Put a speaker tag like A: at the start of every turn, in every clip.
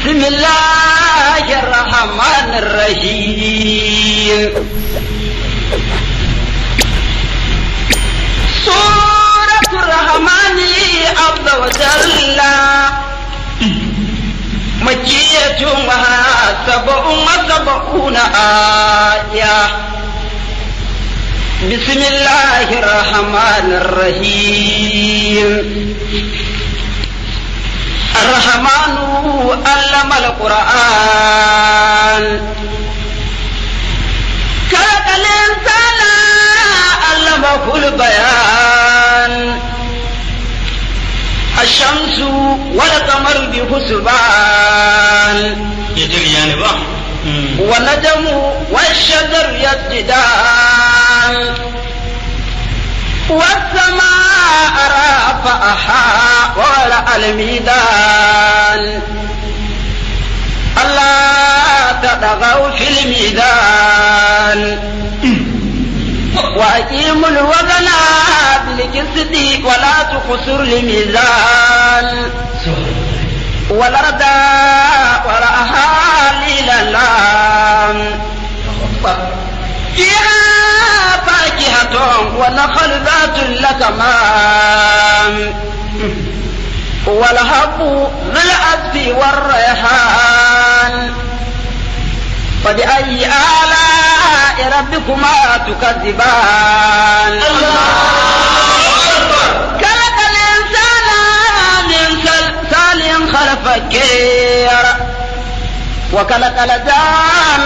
A: بسم الله الرحمن الرحيم. سورة الرحمن عز وجل مكية وها 77 آية. بسم الله الرحمن الرحيم. الرحمن علم القرآن، خلق الإنسان علمه البيان. الشمس والقمر بحسبان، والنجم والشجر يسجدان، والسماء رفعها ووضع الميزان، ألا تطغوا في الميزان، وأقيموا الوزن بالقسط ولا تخسروا الميزان، والأرض وضعها للأنام، فيها فاكهة ونخل ذات الأكمام، والحب ذو العصف والريحان. فبأي آلاء ربكما تكذبان؟ خلق الإنسان من صلصال كالفخار، وخلق الجان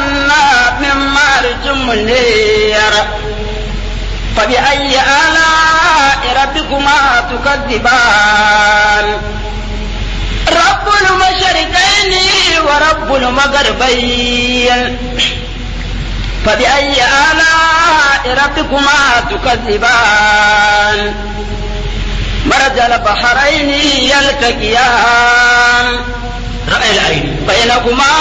A: من مارج من نار. فبأي آلاء ربكما تكذبان؟ رب المشرقين ورب المغربين. فبأي آلاء ربكما تكذبان؟ مرج البحرين يلتقيان،
B: رأي العين،
A: بينهما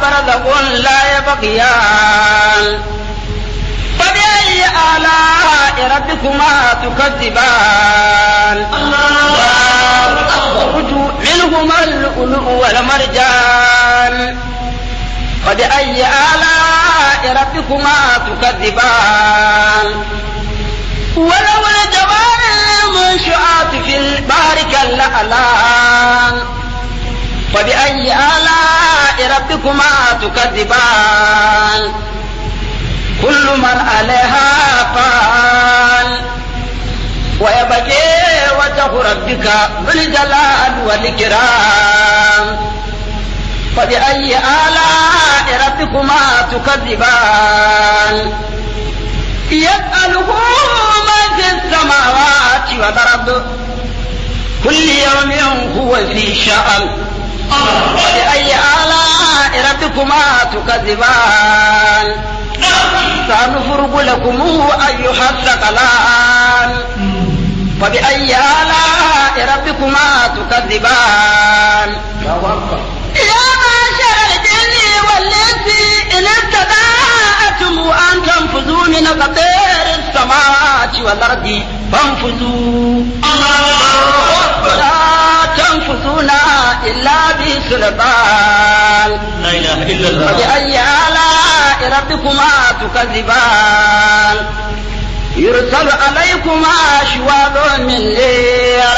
A: برزخ لا يبغيان. فبأي آلاء ربكما تكذبان؟ يخرج منهما اللؤلؤ والمرجان. فبأي آلاء ربكما تكذبان؟ وله الجوار المنشآت في البحر كالأعلام. فبأي آلاء ربكما تكذبان؟ كل من عليها فان، ويبقى وجه ربك ذو الجلال والإكرام. فبأي آلاء ربكما تكذبان؟ يسأله من في السماوات والأرض، كل يوم هو في شأن. فبأي آلاء ربكما تكذبان؟ سنفرغ لكم أيها الثقلان. فبأي آلاء ربكما تكذبان؟ يا معشر الجن والإنس إن استطعتم أن تنفذوا من أقطار السماوات والأرض فانفذوا، لا تنفذون إلا بسلطان.
B: لا إله إلا الله.
A: فبأي آلاء ربكما تكذبان؟ يرسل عليكما شواظ من نار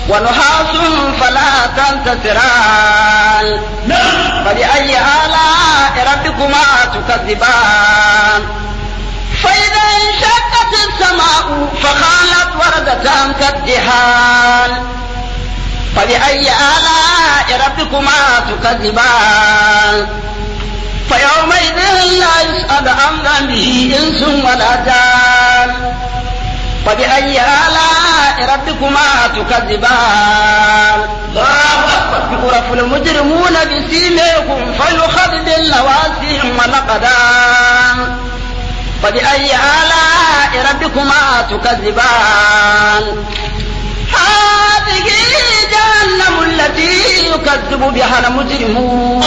A: ونحاس فلا تنتصران. فبأي آلاء ربكما تكذبان؟ فإذا انشقت السماء فكانت وردة كالدهان. فبأي آلاء ربكما تكذبان؟ فيومئذ لا يسأل عن ذنبه إنس ولا جان. فبأي آلاء ربكما تكذبان؟ يعرف المجرمون بسيميهم فيؤخذ بالنواصي والأقدام. فبأي آلاء ربكما تكذبان؟ هذه جهنم التي يكذب بها المجرمون،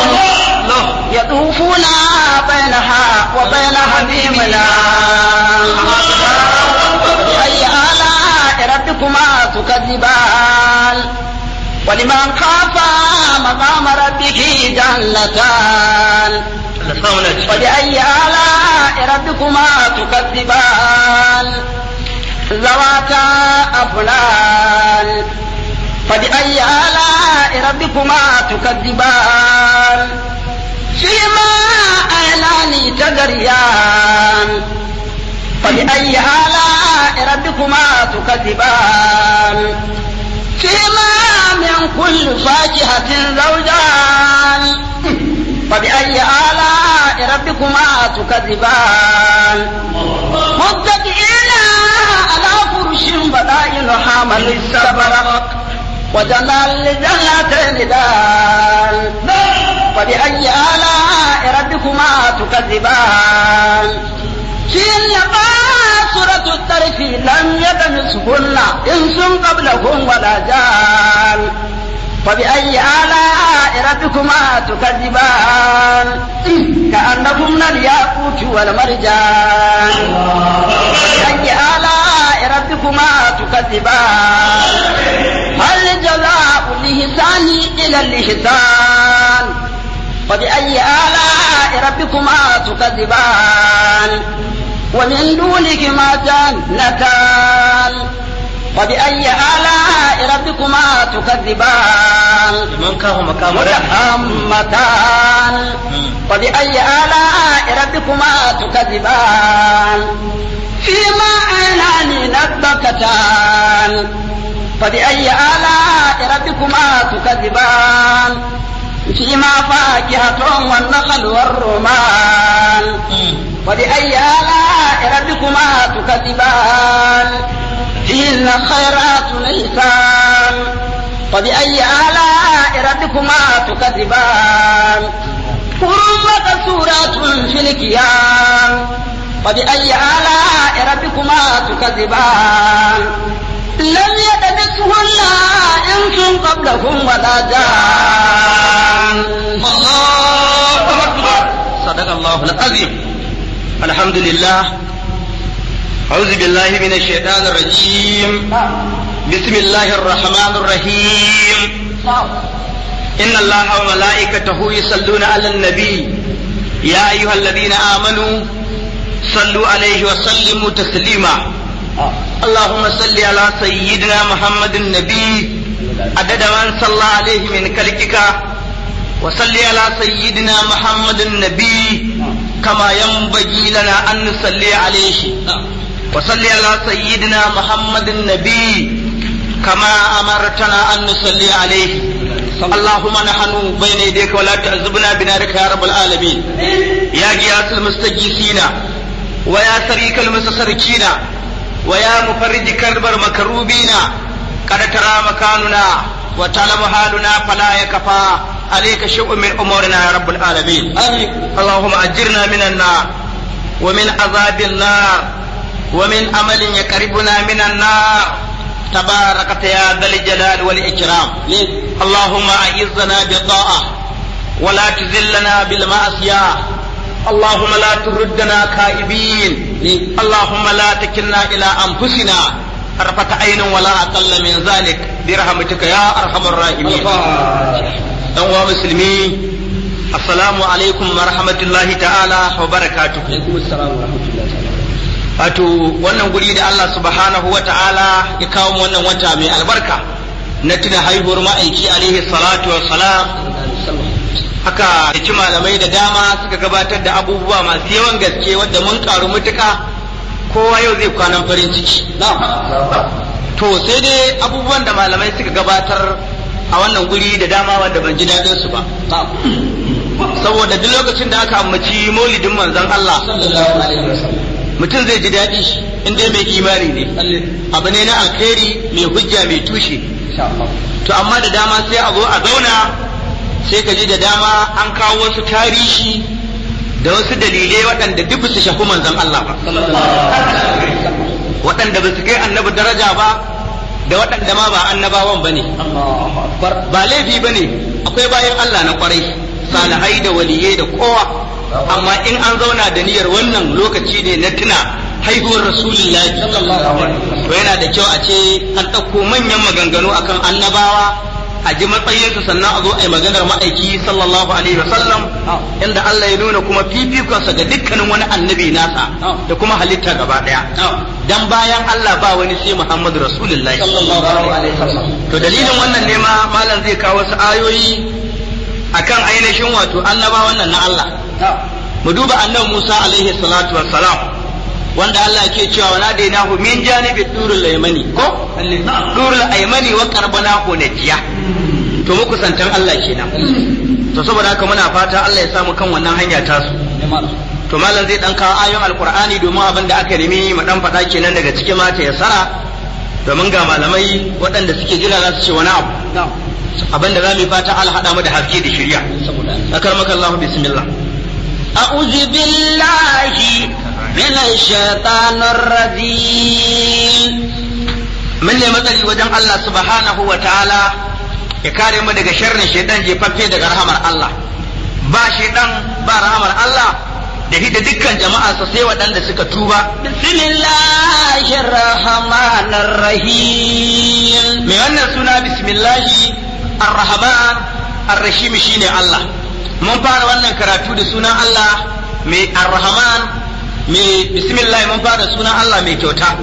A: يطوفون بينها وبين حميم آن. فبأي آلاء ربكما تكذبان؟ ولمن خاف مقام ربه جنتان.
B: Allah sa muna ciki.
A: فبأي آلاء ربكما تكذبان؟ ذواتا أفنان. فبأي آلاء ربكما تكذبان؟ فيما عينان تجريان. فبأي آلاء ربكما تكذبان؟ فيما من كل فاكهة زوجان. فبأي آلاء ربكما تكذبان؟ متكئين على فرش بدائنها من السبرق وجنى الجنتين دان. فبأي آلاء ربكما تكذبان؟ فيهن قاصرة الطرف لم يطمثهن إنس قبلهم ولا جان. فبأي آلاء ربكما تكذبان؟ كأنهن الياقوت والمرجان. فبأي آلاء ربكما تكذبان؟ هل جزاء الإحسان إلا الإحسان؟ فبأي آلاء ربكما تكذبان؟ ومن دونهما جنتان. فبأي آلاء ربكما تكذبان؟
B: Liman kahu maqama
A: مدهامتان. فبأي آلاء ربكما تكذبان؟ فيما عينان نضاختان. فبأي آلاء ربكما تكذبان؟ فيما فاكهة والنخل والرمان. فبأي آلاء ربكما تكذبان؟ فيهن خيرات حسان. فبأي آلاء ربكما تكذبان؟ حور مقصورات في الخيام. فبأي آلاء ربكما تكذبان؟ لم يطمثهن إنس قبلهم ولا جان.
B: الله أكبر، صدق الله العظيم. الحمد لله. أعوذ بالله من الشيطان الرجيم. بسم الله الرحمن الرحيم. إن الله وملائكته يصلون على النبي، يا أيها الذين آمنوا صلوا عليه وسلموا تسليما. اللهم صل على سيدنا محمد النبي عدد من صلى عليه من خلقك، وصل على سيدنا محمد النبي كما ينبغي لنا أن نصلي عليه، وصل على سيدنا محمد النبي كما أمرتنا أن نصلي عليه. اللهم نحن بين يديك ولا تعذبنا بنارك يا رب العالمين. يا غياث المستغيثين، ويا صريخ المستصرخين، ويا مفرج كرب المكروبين، قد ترى مكاننا وتعلم حالنا، فلا يخفى عليك شيء من أمورنا يا رب العالمين. اللهم أجرنا من النار ومن عذاب النار ومن عمل يقربنا من النار. تباركت يا ذا الجلال والإكرام. اللهم أعزنا بالطاعة ولا تذلنا بالمعصية. اللهم لا تردنا خائبين. اللهم لا تكلنا إلى أنفسنا طرفة عين ولا أقل من ذلك، برحمتك يا أرحم الراحمين. ɗan uwa musulmi، السلام عليكم ورحمة الله تعالى وبركاته. Wato wannan guri da Allah سبحانه وتعالى ya kawo mu wannan wata mai albarka na tuna haihuwar ma'aiki عليه الصلاة والسلام, haka ci malamai da dama suka gabatar da abubuwa masu yawan gaske wadda mun karu mutuka. Kowa yau zai kwanan farin ciki. To sai dai abubuwan da malamai suka gabatar a wannan guri da dama wanda ban ji daɗin su ba, saboda duk lokacin da aka ambaci maulidin manzon Allah, mutum zai ji daɗi in dai mai imani ne. Abu ne na alkhairi mai hujja mai tushe. To amma da dama sai a zo a zauna, sai ka ji da dama an kawo wasu tarihi da wasu dalilai waɗanda duk su shafi manzon Allah ba, waɗanda ba su kai annabi daraja ba, da waɗanda ma ba annabawan ba ne. Ba laifi ba ne, akwai bayan Allah na kwarai, salihai da waliyai da kowa, amma in an zauna da niyyar wannan lokaci ne na tuna haihuwar Rasulullahi, to yana da kyau a ce an ɗauko manyan maganganu akan annabawa. a ji matsayinsu, sannan a zo a yi maganar ma'aiki sallallahu alaihi wasallam, inda Allah ya nuna kuma fifikonsa ga dukkanin wani annabi nasa da kuma halitta gaba daya, dan bayan Allah ba wani sai Muhammadu Rasulullahi
A: sallallahu alaihi wasallam.
B: To dalilin wannan ne ma malam zai kawo wasu ayoyi akan ainihin wato annaba wannan na Allah. Mu duba annabi Musa alaihi salatu wassalam, wanda Allah ke cewa wa nadainahu min janibi durul aymani, ko durul aymani, wa qarbanahu najiya. To muku santan Allah kenan. To saboda haka muna fata Allah ya samu kan wannan hanya tasu. To malam zai dan kawo ayoyin Alqur'ani domin abin da aka nemi mu dan faɗa kenan daga cikin mata ya sara, domin ga malamai waɗanda suke jira za su ce wani abu. Abin da za mu yi fata, Allah haɗa mu da haske da shirya. Akarmaka Allah, bismillah.
A: أعوذ بالله من الشيطان الرجيم.
B: Mun nemi tsari wajen Allah subhanahu wa ta'ala ya kare mu daga sharrin shaitan jefaffe daga rahamar Allah. Ba shaitan ba rahamar Allah da hida dukkan jama'a sai waɗanda suka tuba.
A: بسم الله الرحمن الرحيم.
B: Mai wannan suna bismillahi arrahman arrahim shine Allah. Mun fara wannan karatu da sunan Allah mai arrahman mai bismillah. Mun fara sunan Allah mai kyauta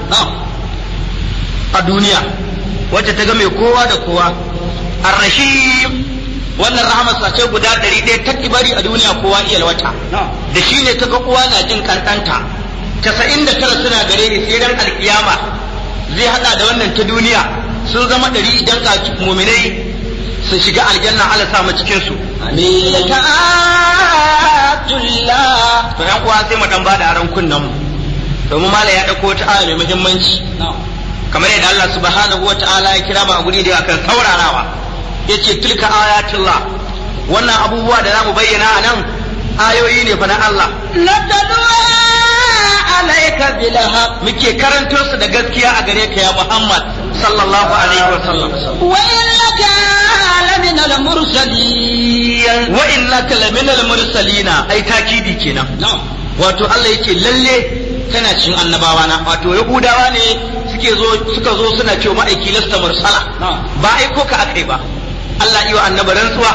B: a duniya wacce ta ga mai kowa da kowa, arrahim. Wannan rahama sace guda 100 ta bari a duniya kowa iya wata da shi ne kaga uwa na jin kankanta, 99 suna gare ni, sai ran alkiyama zai hada da wannan ta duniya sun zama 100, idan ka muminai su shiga aljanna. Allah sa mu cikin su.
A: تلك آيات الله.
B: To yan uwa, sai mu dan bada aran kunnan mu, domin malam ya dauko wata aya mai muhimmanci, kamar yadda Allah subhanahu wa ta'ala ya kira mu a guri da akan saurarawa, yace tilka ayatullah. Wannan abubuwa da zamu bayyana a nan ayoyi ne fa na Allah.
A: نتلوها عليك بالحق.
B: Muke karanto su da gaskiya a gare ka ya Muhammad sallallahu alaihi wa sallam.
A: وإنك لمن المرسلين.
B: Wa innaka laminal mursalina, ai takidi kenan. Wato Allah yake lalle kana cikin annabawa na. Wato Yahudawa ne suke zo suka zo suna cewa ma'aiki lasta mursala, ba aiko ka akai ba. Allah iya annabi rantsuwa,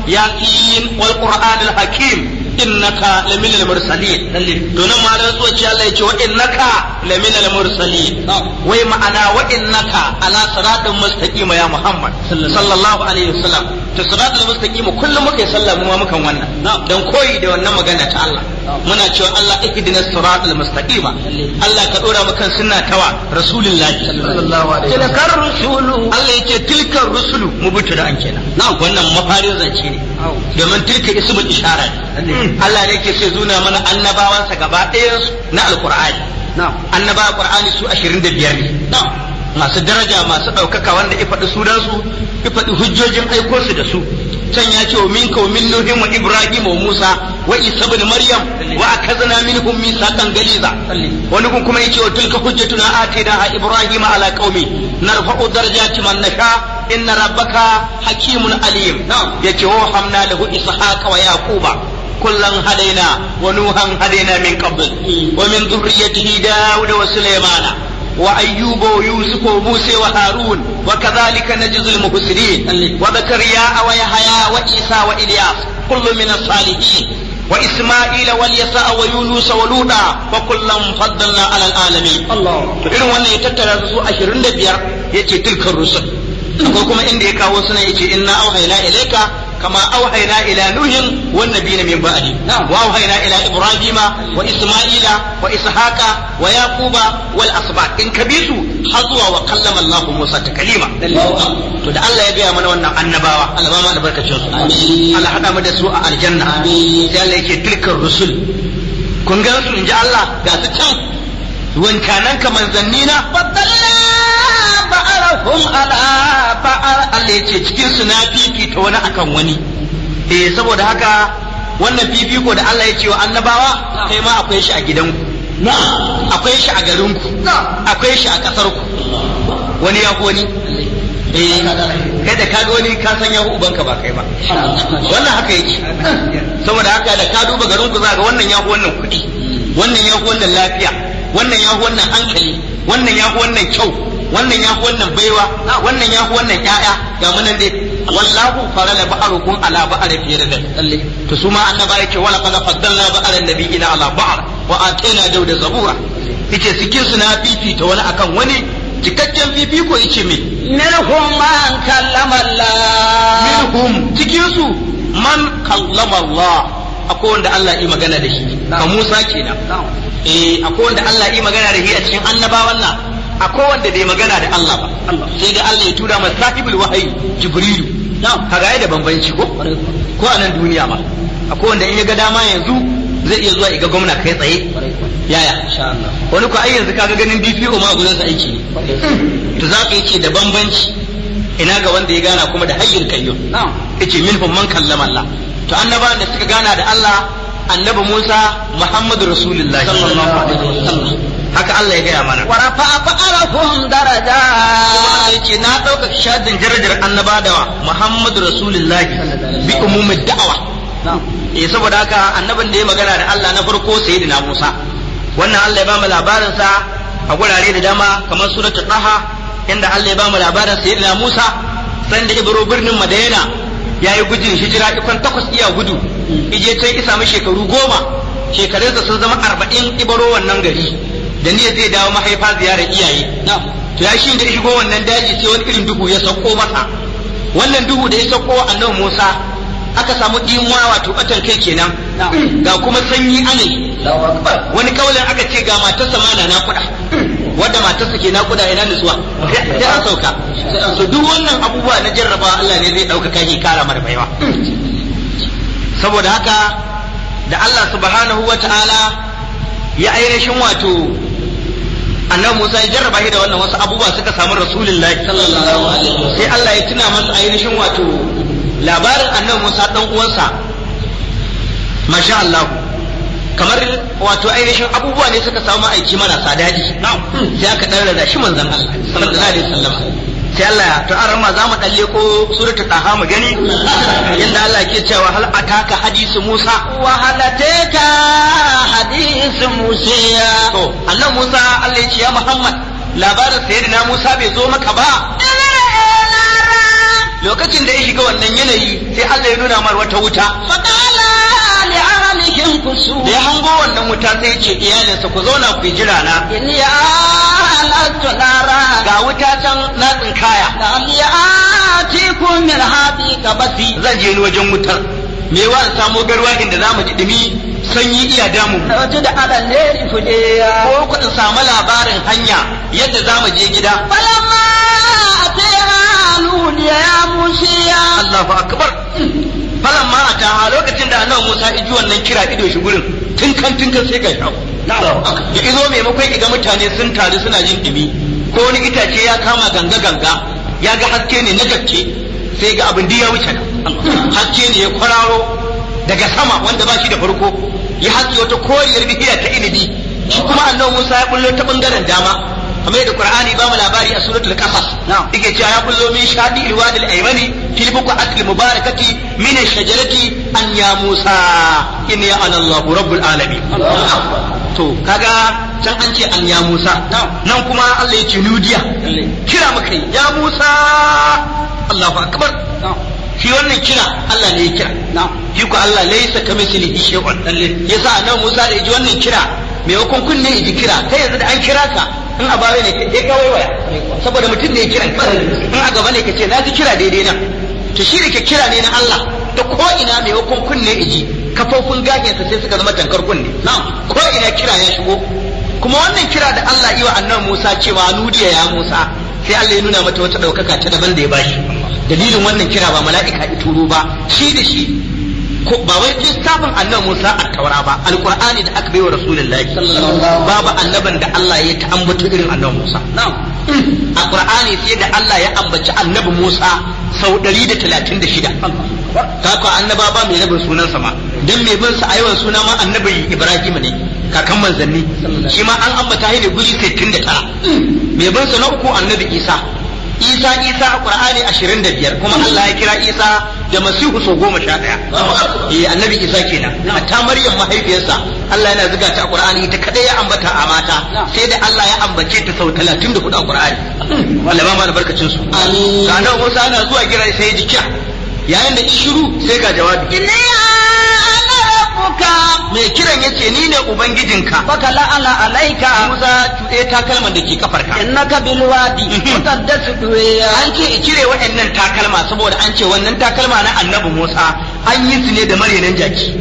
B: yasin wal qur'anil hakim innaka laminal mursalin. To nan ma rantsuwa ce Allah ya ce wa innaka laminal mursalin, wai ma'ana wa innaka ala siratin mustaqima ya Muhammad sallallahu alaihi wasallam. To siratul mustaqim kullum muka yi sallah mu ma mukan wannan dan koyi da wannan magana ta Allah. Muna cewa Allah ihdinas siratal mustaqima, Allah ka dora mu kan sunna tawa rasulullahi
A: sallallahu alaihi. تلك الرسل.
B: Allah yake tilkar rusulu mubutu da an kenan. Wannan mafarin zance ne, domin tilka ismul ishara ne. Allah ne yake sai zuna mana annabawansa gaba ɗayan na Alqur'ani. Annabawa Qur'ani su 25 ne, masu daraja, masu ɗaukaka, wanda ya faɗi sunansu, ya faɗi hujjojin aiko su da su. Can ya ce wa minka wa min nuhin wa Ibrahim wa Musa wa Isa ibn Maryam wa akazna minhum mithaqan galiza. Wani kun kuma yace wa tilka hujjatuna atinaha Ibrahim ala qaumi narfa'u darajati man nasha inna rabbaka hakimun alim. Yace wa hamna lahu Ishaqa wa Yaquba kullan hadaina wa Nuhan hadaina min qabl wa min dhurriyyatihi Dawuda wa Sulaymana وأيوب ويوسف وموسى وهارون وكذلك نجزي المحسنين وزكريا ويحيى وعيسى وإلياس كل من الصالحين وإسماعيل واليسع ويونس ولوطا وكلا فضلنا على العالمين.
A: الله.
B: To irin wannan ya tattara su 25, yace tilkar rusul. Akwai kuma inda ya kawo suna, yace inna auhayna ilayka kama auhayna ila nuhin wan nabiyina min ba'di wa auhayna ila ibrahima wa isma'ila wa ishaqa wa yaquba wal asbat, in kabisu har zuwa wa kallama Allah Musa takalima. To da Allah ya gaya mana wannan annabawa, Allah ba mu albarkacin su, Allah hada mu da su a aljanna. Sai Allah yake tilkar rusul, kun gan su, inji Allah, ga su can wancanan ka manzanni na.
A: فضلنا بعضهم على بعض.
B: Allah ya ce cikin su na fifita wani akan wani. Eh, saboda haka wannan fifiko da Allah ya ce wa annabawa, kai ma akwai shi a gidanku, akwai shi a garinku, akwai shi a kasarku. Wani ya fi wani. Eh, kai da kaga wani ka san ya fi ubanka, ba kai ba. Wannan haka yake. Saboda haka da ka duba garinku za ga wannan ya fi wannan kuɗi, wannan ya fi wannan lafiya, wannan ya fi wannan hankali, wannan ya fi wannan kyau, wannan ya fi wannan baiwa, wannan ya fi wannan ƴaƴa. Ga mu nan dai. Wallahu farala ba'arukum ala ba'ar fiye da
A: Lalle.
B: To su ma annaba yake wala qad faddalna ba'aran nabiyina ala ba'ar wa atayna dawda zabura, yace cikin su na fifita wani akan wani cikakken fifiko, yace me?
A: Minhum man kallama Allah.
B: Minhum, cikin su, man kallama Allah, akwai wanda Allah yi magana da shi, ka Musa kenan. Eh, akwai wanda Allah yi magana da shi a cikin annabawan nan, akwai wanda bai magana da Allah ba, sai da Allah ya tura masa sahibul wahayi Jibrilu. Kaga ai da bambanci ko ko a nan duniya ma akwai wanda in ya ga dama yanzu zai iya zuwa iga gwamna kai tsaye, yaya?
A: Insha Allah.
B: Wani ko ai yanzu kaga ganin DPO ma gurin sa aiki ne. To za ka yace da bambanci, ina ga wanda ya gana kuma da hayyul kayyum. Yace minhum man kallama Allah. To annabawan da suka gana da Allah, annabi Musa, Muhammadu Rasulullahi
A: Sallallahu alaihi wasallam.
B: Haka Allah ya gaya mana.
A: Wa rafa'a ba'arahum
B: Kuma
A: darajat.
B: Allah yace na ɗaukaka shadin darajar annaba da Muhammadu Rasulullahi bi umumin da'awa. Eh, saboda haka annabin da ya magana da Allah na farko sayyidina Musa. Wannan Allah ya ba mu labarin sa a gurare da dama, kamar suratul Taha, inda Allah ya ba mu labarin sayyidina Musa san da ibro birnin Madina, yayi gujin hijira ikon 8 iya gudu, ije can isa mu shekaru 10, shekarunsa sun zama 40 ibaro wannan gari da niyyar zai dawo mahaifa ziyarar iyaye. To ya shi da ya shigo wannan daji, sai wani irin duhu ya sauko masa. Wannan duhu da ya sauko wa annabi Musa, aka samu dimuwa, wato batan kai kenan, ga kuma sanyi anai.
A: Allahu akbar.
B: Wani kaulin aka ce ga matarsa ma na nakuda, wadda matarsa ke nakuda ina nutsuwa? Sai an sauka. So duk wannan abubuwa na jarrabawa Allah ne zai dauka kai kara mar baiwa. Saboda haka da Allah subhanahu wa ta'ala ya ainihin wato annabi Musa ya jarraba shi da wannan, wasu abubuwa suka samu Rasulullahi
A: Sallallahu alaihi wasallam.
B: Sai Allah ya tuna masa ainihin wato labarin annabi Musa dan uwansa. Masha Allah, kamar wato ainihin abubuwa ne suka samu aiki marasa daɗi, sai aka ɗan rada shi manzon Allah sallallahu alaihi wasallam. Sai Allah to an rama za mu ɗalle ko suratul Taha mu gani yanda Allah ke cewa hal ataka hadisu Musa.
A: Wa hal ataka hadisu Musa.
B: To annabi Musa, Allah ya ce ya Muhammad, labarin sayyidina Musa bai zo maka ba lokacin da ya shiga wannan yanayi, sai Allah ya nuna mar wata wuta.
A: Faqala li ahlihim kusu.
B: Da ya hango wannan wuta, sai ya ce iyalinsa, ku zauna ku yi jira na.
A: Inni anastu nara.
B: Ga wuta can na tsinkaya.
A: La'alli atikum min hadi kabasi.
B: Zan je ni wajen wutar, me wa in samo garwa inda za mu ji dumi, sanyi iya damu.
A: Wato da ala leri fudiya.
B: Ko ku in samu labarin hanya yadda za mu je gida.
A: Falamma atayha nudiya ya Musa.
B: Allahu akbar. Falamma ataha, lokacin da annabi Musa ya ji wannan kira, ido shi gurin tun kan sai ga shawo da izo, maimakon iga mutane sun taru suna jin dumi ko wani itace ya kama ganga ganga, ya ga haske ne na gaske, sai ga abin ya wuce nan. Haske ne ya kwararo daga sama wanda ba shi da farko, ya haske wata koriyar bishiya ta inibi. Shi kuma annabi Musa ya bullo ta bangaren dama, kamar yadda Qur'ani ba mu labari a suratul Qasas, yake cewa ya bullo min shadi ilwadi al-aymani fil buqati al-mubarakati min ash-shajarati an ya Musa inni ana Allah rabbul alamin. To kaga can an ce an ya Musa, nan kuma Allah ya ce nudiya, kira muka yi ya Musa. Allahu akbar. Shi wannan kira Allah ne ya kira shi ko Allah laysa kamithlihi shay'un. Yasa annabi Musa da ya ji wannan kira, maimakon kunne ya ji kira, kai yanzu da an kira ka, in a baya ne kai ka waiwaya saboda mutum ne ya kiran ka, in a gaba ne ka ce na ji kira daidai nan. To shi da ke kira ne na Allah ta ko ina, maimakon kunne ya ji, kafofin gashinsa sai suka zama tankar kunne, ko ina kira ya shigo. Kuma wannan kira da Allah yi wa annabi Musa cewa nudiya ya Musa, sai Allah ya nuna mata wata ɗaukaka ta daban da ya bashi dalilin wannan kira. Ba mala'ika ya turo ba, shi da shi ko ba wai littafin annabi Musa a taura ba, alqur'ani da aka baiwa Rasulullahi. Babu annaban da Allah ya ta ambato irin annabi Musa a Qur'ani, sai da Allah ya ambaci annabi Musa sau 136. Ka ko annaba ba mai rabin sunansa ma, dan mai bin sa a yawan suna ma annabi Ibrahim ne, kakan manzanni, shi ma an ambata shi ne guri 69. Mai bin sa na uku annabi Isa, Isa Isa a Qur'ani 25, kuma Allah ya kira Isa da Masihu sau 11. Eh, annabi Isa kenan. Hatta Maryam mahaifiyarsa Allah yana zuga ta a Qur'ani, ita kadai ya ambata a mata, sai da Allah ya ambace ta sau 34 a Qur'ani. Allah ba mu albarkacin su.
A: Amin.
B: Sanan Musa ana zuwa kira sai ya ji kira, yayin da shiru sai ga jawabi.
A: إني أنا ربك.
B: Mai kiran yace ni ne ubangijinka.
A: فخلع عليك.
B: Musa, tuɗe takalman da ke kafarka.
A: إنك بالوادي المقدس طوى.
B: An ce i cire waɗannan takalma saboda an ce wannan takalma na annabi Musa an yi su ne da marenan jaki.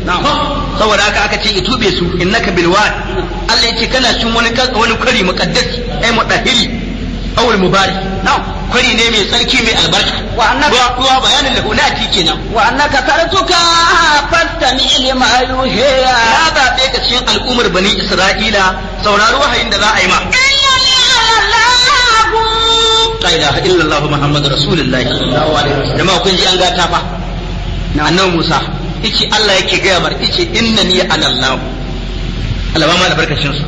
B: Saboda haka aka ce i tube su. Innaka bilwad, Allah ya ce kana cin wani kwari muqaddas, ai mudahiri awul mubarak, kwari ne mai tsarki mai albarka.
A: Wa annaka
B: Ruwa bayanin lahunati kenan.
A: وأنك ترتك فاستمع لما يوحي.
B: Na zaɓe ka cikin al'ummar bani Isra'ila, saurari wahayin da za a yi ma.
A: إنني أنا الله.
B: La ilaha illallah Muhammadu Rasulullahi. Jama'a, kun ji an gata fa. Annabi Musa yace Allah yake gaya mar, yace innani ana Allah. Allah ba mu albarkacin su.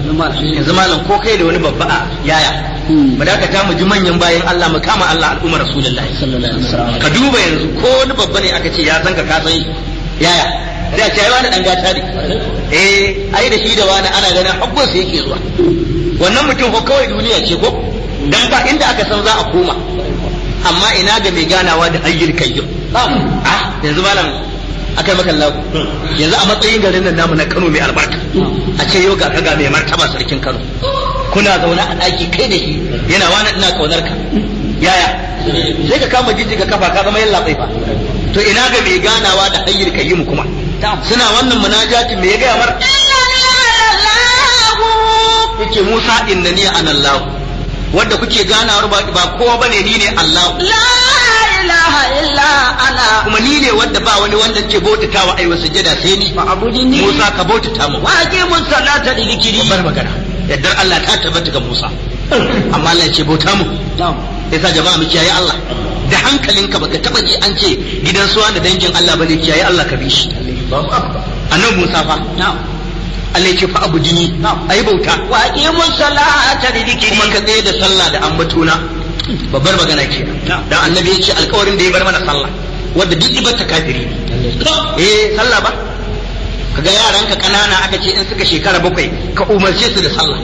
B: Yanzu malam, ko kai da wani babba a yaya. Mu dakata mu ji manyan bayan Allah, mu kama Allah, al'ummar Rasulullahi. Ka duba yanzu ko wani babba ne aka ce ya san ka, ka san shi. Yaya? Sai a ce ai wani dan gata ne. Eh, ai da shi da wani ana ganin habbun su yake zuwa. Wannan mutum ko kawai duniya ce ko? Dan ba inda aka san za a koma. Amma ina ga mai ganawa da hayyul kayyum. Ah, yanzu malam, akai maka lagu. Yanzu a matsayin garin nan namu na Kano mai albarka. A ce yau ga ka ga mai martaba sarkin Kano. Kuna zaune a ɗaki kai da shi, yana wani ina kaunar ka. Yaya? Sai ka kama jijjiga kafa, ka zama yalla fa. To ina ga mai ganawa da hayyul kayyum kuma. Suna wannan munajatin, me ya gaya mar?
A: إنني أنا الله.
B: Yake Musa, innani ana Allah. Wanda kuke ganawar ba kowa bane, ni ne Allah.
A: لا إله إلا أنا.
B: Kuma ni ne wanda ba wani wanda ke bautatawa ai wasu sujada sai ni.
A: فاعبدني.
B: Musa, ka bautata mu.
A: وأقيم الصلاة لذكري.
B: Babbar magana. Yaddar Allah ta tabbata ga Musa. Amma Allah ya ce bauta mu. Yasa jama'a mu kiyaye Allah. Da hankalinka baka taba ji an ce gidan suwa da dangin Allah bane, kiyaye Allah ka bi shi. Annabi Musa fa. Allah ya ce fa abu jini ayi bauta.
A: وأقيم الصلاة لذكري.
B: Kuma ka tsaye da sallah da ambatuna. Babbar magana ke. Dan annabi ya ce alkawarin da ya bar mana sallah. Wanda duk ibarta kafiri ne. Eh, sallah ba? Kaga yaranka kanana aka ce in suka shekara 7 ka umarce su da sallah.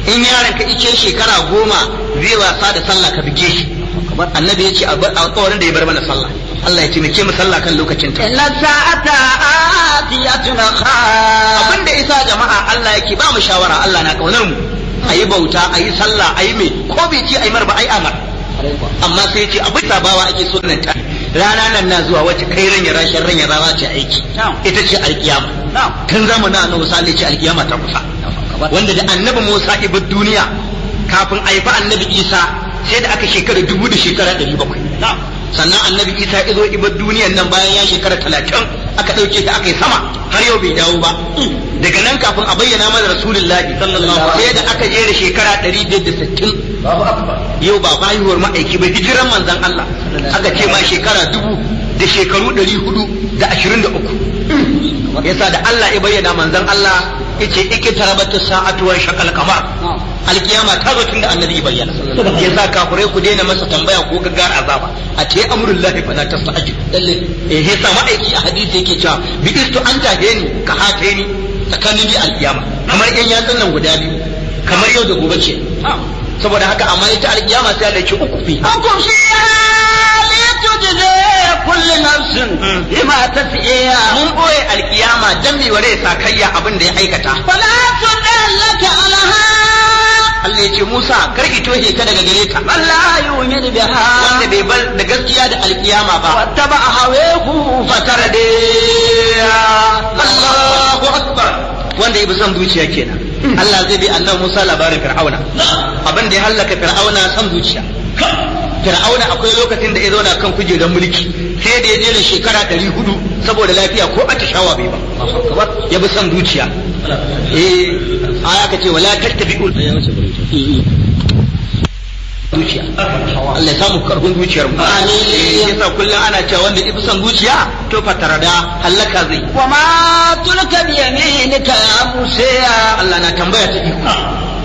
B: In yaranka ice shekara 10 zai wasa da sallah, ka bige shi. Annabi ya ce alkawarin da ya bar mana sallah. Allah ya taimake mu sallah kan lokacin ta.
A: إن الساعة آتية أخاف.
B: Abin da isa jama'a Allah yake ba mu shawara, Allah na kaunar mu. Ayi bauta, ayi sallah, ayi me ko bai ce ayi mar ba, ayi amar. Amma sai ya ce abin sabawa ake so nan ta. Rana nan na zuwa wacce kai ran ya rashin ran ya rana ce aiki. Ita ce alkiyama. Tun zamanin annabi Musa ne ce alkiyama ta kusa. Wanda da annabi Musa ibar duniya, kafin a haifi annabi Isa sai da aka shekara 1700. Sannan annabi Isa izo ibar duniyan nan bayan ya shekara 30, aka ɗauke ta aka yi sama, har yau bai dawo ba. Daga nan kafin a bayyana mana Rasulullahi sai da aka jera shekara 560. Yau ba bayuwar ma'aiki ba, hijiran manzon Allah aka ce ma shekara 1423. Yasa da Allah ya bayyana manzon Allah yace ikitarabatu sa'atu wa shaqal qamar, alkiyama ta zo tunda annabi ya bayyana. Yasa kafirai ku daina masa tambaya ko gaggar azaba, a ce amrullahi fala tasta'jil. Lalle eh, yasa ma'aiki a hadisi yake cewa bi istu an tafe ni ka hate ni tsakanin bi alkiyama kamar yan yatsun nan guda biyu, kamar yau da gobe ce. Saboda haka amma ita alkiyama sai Allah ya ce uku fi
A: أنتم فيها لتجزي كل نفس بما تسعي.
B: Mun boye alkiyama dan mi ware sakayya abin da ya aikata.
A: فلا تدلك لها.
B: Allah ya ce Musa, kar ki toshe ka daga gare ta.
A: من لا يؤمن بها.
B: Wanda bai bar da gaskiya da alkiyama ba.
A: واتبع هواه.
B: Fatara da Allahu akbar, wanda ya bi son zuciya kenan. Allah zai bi annabi Musa labarin Fir'auna. Abin da ya hallaka Fir'auna son zuciya. Fir'auna akwai lokacin da ya zauna kan kujerar mulki sai da ya jera shekara 400 saboda lafiya ko atishawa bai ba, ya bi son zuciya. Eh, aya aka ce wala tattabi'u zuciya. Allah ya samu karfin zuciyar mu.
A: Amin.
B: Yasa kullum ana cewa wanda ifi son zuciya to fatarada halaka zai.
A: وما تلك بيمينك يا موسى؟
B: Allah na tambaya ta iko.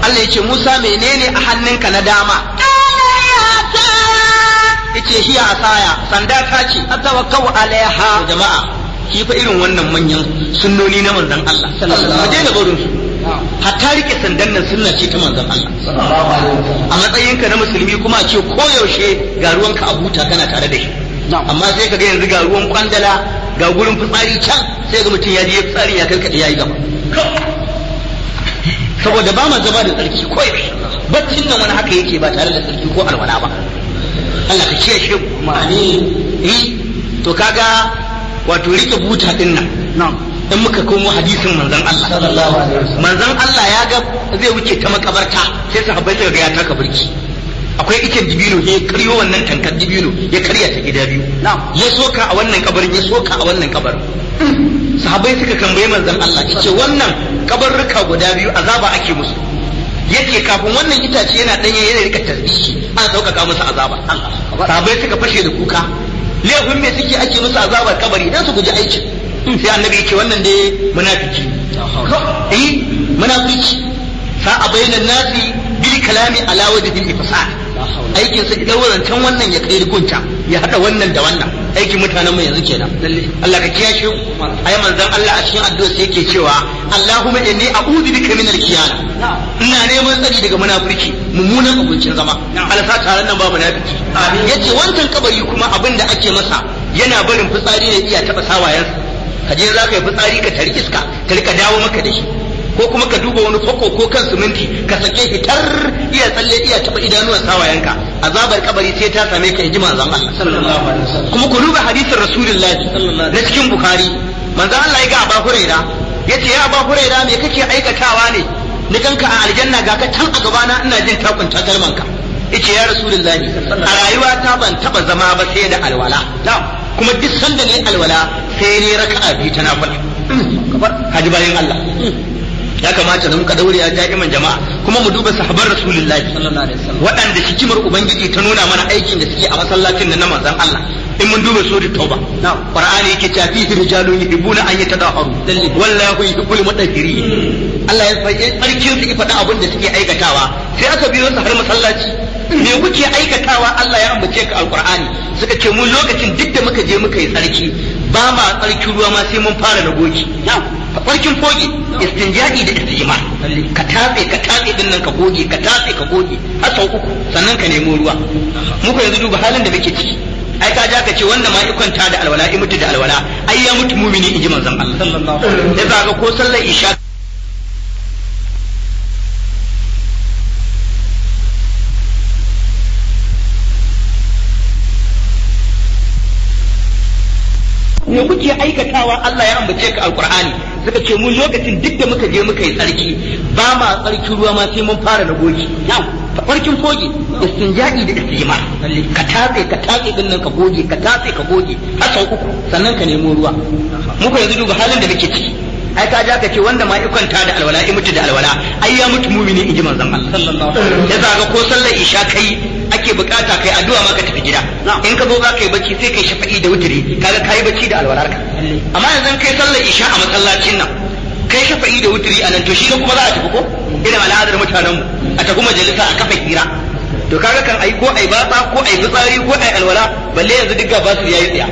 B: Allah ya ce Musa, menene a hannunka na dama?
A: قال يا
B: Yace hiya asaya, sanda ta ce.
A: Atawakkau alaiha.
B: To jama'a, shi fa irin wannan manyan sunnoni na manzon Allah mu daina barin su. Hatta rike sandan nan sunna ce ta manzon Allah. A matsayinka na musulmi kuma a ce koyaushe ga ruwanka a buta kana tare da shi, amma sai ka ga yanzu ga ruwan kwandala, ga gurin fitsari can, sai ga mutum ya je fitsarin ya karkade ya yi gaba, saboda ba ma zama da tsarki koyaushe. Baccin nan wani haka yake ba tare da tsarki ko alwala ba. Allah ka kiyaye mu.
A: Amin.
B: Eh, to kaga wato rike buta din nan, in muka komo hadisin manzon Allah
A: Sallallahu alaihi wasallam.
B: Manzon Allah ya ga zai wuce ta makabarta, sai sahabbai suka ga ya taka birki. Akwai icen dibino, ya karyo wannan tankar dibino, ya karya ta gida biyu, ya soka a wannan kabarin, ya soka a wannan kabarin. Sahabbai suka tambaye manzon Allah, yace wannan kabarruka guda biyu azaba ake musu. Yace kafin wannan itace yana danye yana rika tasbihi, ana sauƙaƙa musu azaba. Sahabbai suka fashe da kuka. Laifin me suke ake musu azabar kabari? Dan su guji aikin. Sai annabi yace wannan dai munafiki, eh, munafiki sa'a bainan nasi bil kalami ala wajhil ifsad. Aikin sa idan wancan wannan ya kai rikunta, ya hada wannan da wannan. Aikin mutanen mu yanzu kenan. Allah ka kiyashe mu. Ai manzon Allah a cikin addu'a sai yake cewa Allahumma inni a'udhu bika min al-khiyana, ina neman tsari daga munafiki, mummunan abincin zama. Allah sa taron nan ba munafiki. Yace wancan kabari kuma abin da ake masa yana barin fitsari ne iya taba sawayensa. Ka je za ka yi fitsari ka tari iska ta rika dawo maka da shi, ko kuma ka duba wani fako ko kan siminti ka sake shi tar iya tsalle iya taba idanuwan sawayenka. Azabar kabari sai ta same ka, inji manzon Allah.
A: Sallallahu alaihi wasallam.
B: Kuma ku duba hadisin Rasulullahi na cikin Bukhari. Manzon Allah ya ga Abu Huraira, yace ya Abu Huraira, me kake aikatawa ne ni ganka a aljanna, ga ka can a gabana ina jin takun takalmanka? Yace ya Rasulullahi, a rayuwata ban taba zama ba sai da alwala, kuma duk sanda ne alwala sai ne raka'a biyu ta nafila. Haji bayan Allah, ya kamata da muka daure ya da'iman jama'a, kuma mu duba sahabban Rasulullahi
A: Sallallahu alaihi wasallam.
B: Waɗanda hikimar ubangiji ta nuna mana aikin da suke a masallacin nan na manzon Allah. In mun duba suratul Tauba, Qur'ani yake cewa fihi rijalun yuhibbuna an yatadahharu wallahu yuhibbul mutahhirin. Allah ya faɗi tsarkin su, faɗi abin da suke aikatawa. Sai aka biyo su har masallaci, me kuke aikatawa? Allah ya ambace ka alqur'ani. Suka ce mu lokacin duk da muka je muka yi tsarki, ba ma tsarkin ruwa ma sai mun fara na gogi, tsarkin foge, istinja'i da istijmar. Ka tatse, ka tatse din nan, ka goge, ka tatse, ka goge har sau uku, sannan ka nemo ruwa. Muka yanzu duba halin da muke ciki. Ai ka ja ka ce wanda ma ikwanta da alwala i mutu da alwala, ai ya mutu mumini, inji manzon Allah.
A: Sallallahu alaihi wasallam.
B: Ya ga ko sallar isha me kuke aikatawa? Allah ya ambace ka alqur'ani. Suka ce mu lokacin duk da muka je muka yi tsarki, ba ma tsarki ruwa ma sai mun fara na gogi, tsarkin foge, istinja'i da istijmar. Ka tatse, ka tatse din nan, ka goge, ka tatse, ka goge har sau uku, sannan ka nemo ruwa. Muka yanzu duba halin da muke ciki. Ai ka ja ka ce wanda ma ikwanta da alwala i mutu da alwala, ai ya mutu mumini, inji manzon Allah.
A: Sallallahu alaihi wasallam.
B: Ya ga ko sallar isha kai ake bukata kai addu'a ma ka tafi gida. In ka zo za ka yi bacci, sai kai shafa'i da wuturi, kaga kai bacci da alwalarka. Amma yanzu kai sallar isha a masallacin nan, kai shafa'i da wuturi a nan, to shi ne kuma za a tafi ko irin al'adar mutanen mu, a tafi majalisa a kafa hira. To kaga kan ai ko ai batsa ko ai fitsari ko ai alwala, balle yanzu duk gaba su yayi tsiya.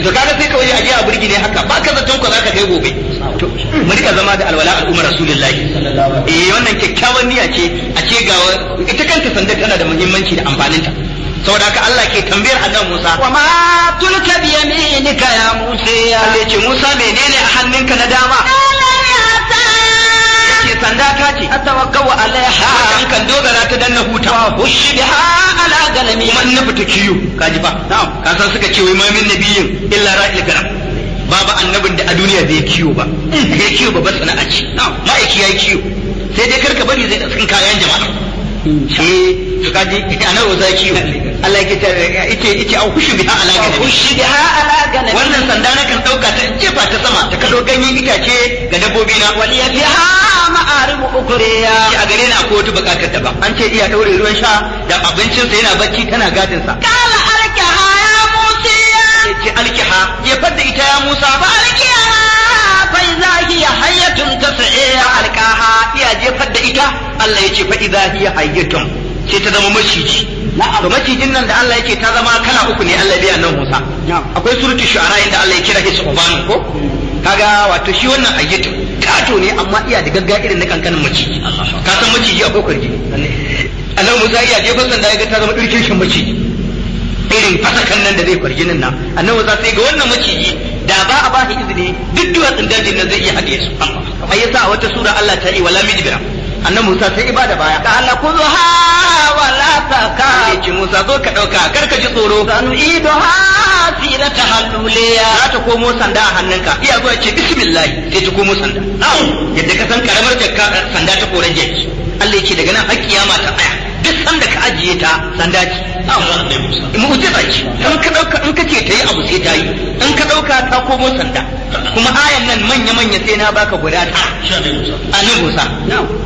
B: To kaga sai ka waje aje a burgi ne haka, ba ka zaton ko zaka kai gobe. To mu rika zama da alwala, al'ummar Rasulullahi. Eh, wannan kyakkyawan niyya ce. A ce ga ita kanta sandar tana da muhimmanci da amfaninta. Saboda haka Allah ke tambayar annabi Musa.
A: Wa ma tulka bi yaminika ya Musa?
B: Allah ya ce Musa, menene a hannunka na dama? Yace sanda ta ce.
A: Atawakkau alaiha.
B: Kan kan dogara ta danna huta.
A: Wa biha ala ganami.
B: Kuma in na fita kiyo, kaji ba ka san suka ce wai ma min nabiyin illa ra'il ganam, babu annabin da a duniya bai kiyo ba. Bai kiyo ba sana'a ce. Ma'aiki yayi kiyo, sai dai karka bari zai tsin kayan jama'a. Eh, to kaji annabi Musa ya kiyo. Allah yake ta yace yace au hushu biha ala ganami.
A: Hushi biha ala ganami.
B: Wannan sanda na kan dauka ta jefa ta sama ta kado ganyen itace ga dabbobi na.
A: Waliya fiha ma'aribu ukriya.
B: Ce a gare ni akwai wata bukatar daban. An ce iya daure ruwan sha da abincinsa, yana bacci tana gadin sa.
A: Qala alqiha ya Musa.
B: Ce alkiha, jefar da ita ya Musa.
A: Fa alqiha fa idha hiya hayyatun tas'a.
B: Alkaha, iya jefar da ita, Allah ya ce fa idza hiya hayyatun, sai ta zama maciji. To macijin nan da Allah yake ta zama kala uku ne Allah biya nan Musa. Akwai suratul shu'ara inda Allah ya kira shi su'ban ko? Kaga wato shi wannan ayyatu kato ne amma iya da gagga irin na kankanin maciji. Ka san maciji akwai kwarji. Annabi Musa iya jefa sanda ya ga ta zama dirkin shin maciji. Irin fasakan nan da zai kwarjinin nan. Annabi Musa sai ga wannan maciji da ba a ba shi izini duk duwatsun dajin nan zai iya haɗe su. Ai yasa a wata sura Allah ta yi wala midbira. Annabi Musa sai ibada baya.
A: Qala khudha wa la taka.
B: Ce Musa zo ka dauka kar ka ji tsoro.
A: Sanu'iduha sirataha luliya.
B: Za ta komo sanda a hannunka. Iya zuwa ce bismillah sai ta komo sanda. Yadda ka san karamar jakka sanda ta koran jaki. Allah ya ce daga nan har kiyama ta tsaya. Duk sanda ka ajiye ta sanda ce. Mu'jiza ce. In ka dauka in ka ce ta yi abu sai ta yi. In ka dauka ta komo sanda. Kuma ayan nan manya manya sai na baka guda ta. Annabi Musa.